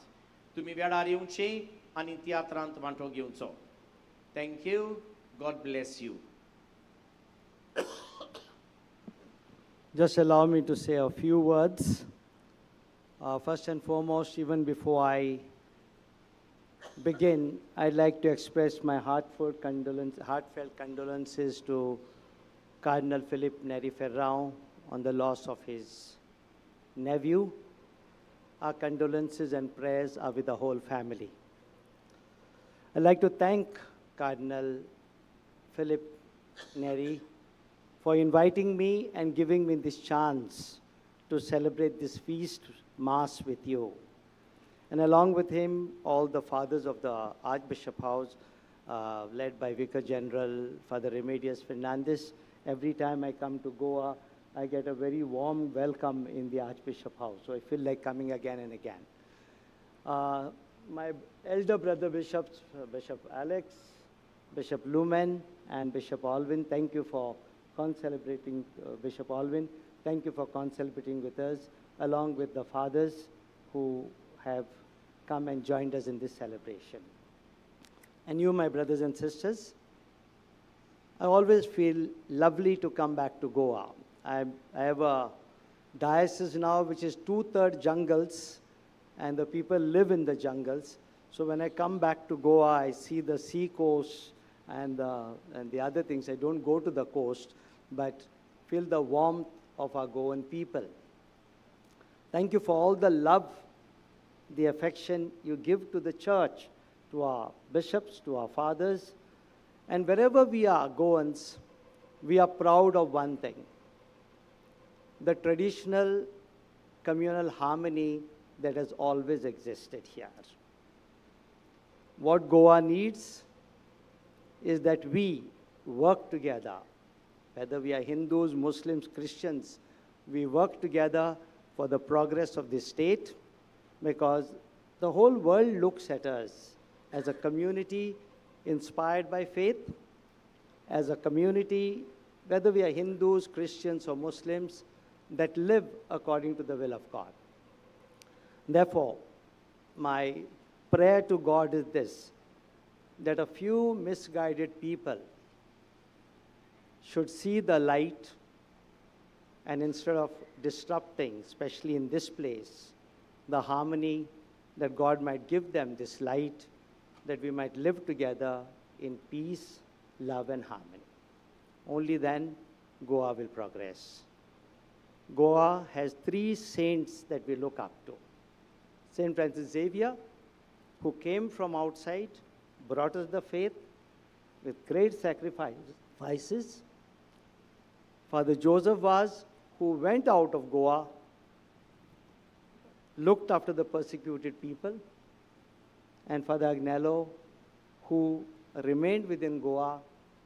तुमी वेळार येवचे आनी तियात्रांत वांटो घेवचो. Thank you, God bless you. Just allow me to say a few words. First and foremost, even before I begin, I'd like to express my heartfelt condolences to Cardinal Philip Neri Ferrao on the loss of his nephew. Our condolences and prayers are with the whole family. I'd like to thank Cardinal Philip Neri for inviting me and giving me this chance to celebrate this feast Mass with you. And along with him, all the fathers of the Archbishop House, led by Vicar General Father Remedios Fernandez. Every time I come to Goa, I get a very warm welcome in the Archbishop House. So I feel like coming again and again. My elder brother bishops, Bishop Alex, Bishop Lumen, and Bishop Alvin, thank you for concelebrating, Bishop Alvin, thank you for concelebrating with us, along with the fathers who have come and joined us in this celebration. And you, my brothers and sisters, I always feel lovely to come back to Goa. I have a diocese now which is 2/3 jungles, and the people live in the jungles. So when I come back to Goa, I see the sea coast and the other things. I don't go to the coast, but feel the warmth of our Goan people. Thank you for all the love, the affection you give to the church, to our bishops, to our fathers. And wherever we are, Goans, we are proud of one thing: the traditional communal harmony that has always existed here. What Goa needs is that we work together, whether we are Hindus, Muslims, Christians, we work together for the progress of this state, because the whole world looks at us as a community inspired by faith, as a community, whether we are Hindus, Christians, or Muslims, that live according to the will of God. Therefore, my prayer to God is this, that a few misguided people should see the light, and instead of disrupting, especially in this place, the harmony, that God might give them this light, that we might live together in peace, love, and harmony. Only then Goa will progress. Goa has three saints that we look up to. Saint Francis Xavier, who came from outside, brought us the faith with great sacrifices. Father Joseph Vaz, who went out of Goa, looked after the persecuted people, and Father Agnelo, who remained within Goa,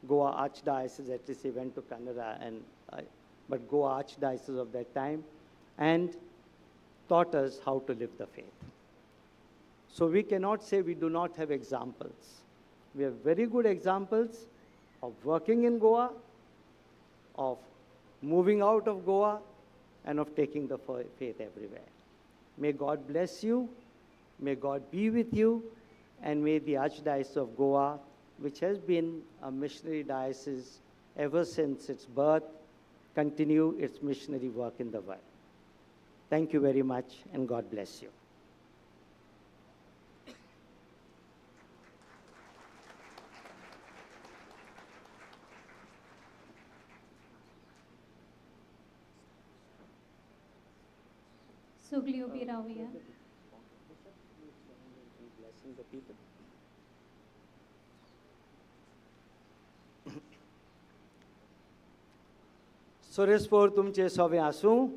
Goa Archdiocese, at least he went to Canada, but Goa Archdiocese of that time, and taught us how to live the faith. So we cannot say we do not have examples. We have very good examples of working in Goa, of moving out of Goa, and of taking the faith everywhere. May God bless you, may God be with you, and may the Archdiocese of Goa, which has been a missionary diocese ever since its birth, continue its missionary work in the world. Thank you very much, and God bless you. सगळीं उबी रावया. सुरेशपोर तुमचे सोवे आसूं.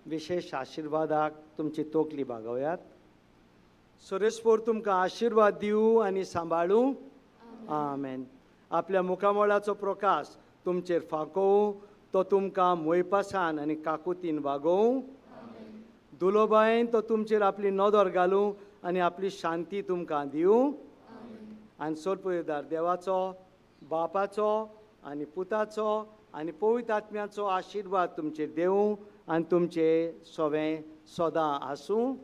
विशेष आशिर्वादाक तुमची तोकली बागोवयात. सुरेशपोर तुमकां आशिर्वाद दिवं आनी सांबाळूं. आमेन. आपल्या मुखामळाचो प्रकाश तुमचेर फाकोवं, तो तुमकां मोयपासान आनी काकुतीन वागोवं. दुलोबायेन तो तुमचेर आपली नदर घालूं आनी आपली शांती तुमकां दिवं. आनी सोलपुयदार देवाचो, बापाचो आनी पुताचो आनी पवित्र आत्म्याचो आशिर्वाद तुमचेर देवूं आनी तुमचे सोवें सदां आसूं.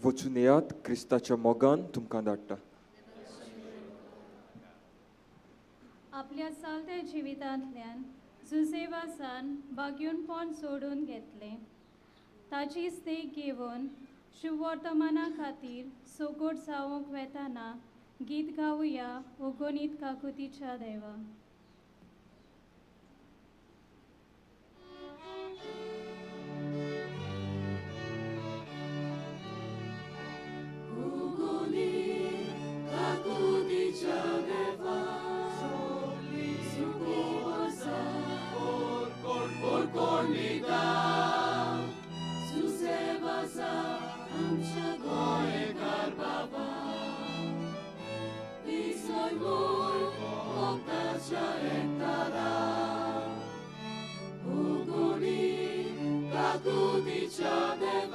वचून येयात, क्रिस्ताच्या मोगान तुमकां धाडटा. आपल्या चालत्या जिवितांतल्यान जुजेवासान बागयूनपण सोडून घेतलें. ताचीच देख घेवन शुभवर्तमाना खातीर सोगोट जावंक वेताना गीत गावया ओगोनीत काकुतीच्या देवा. Ugoni, kakudicha deva.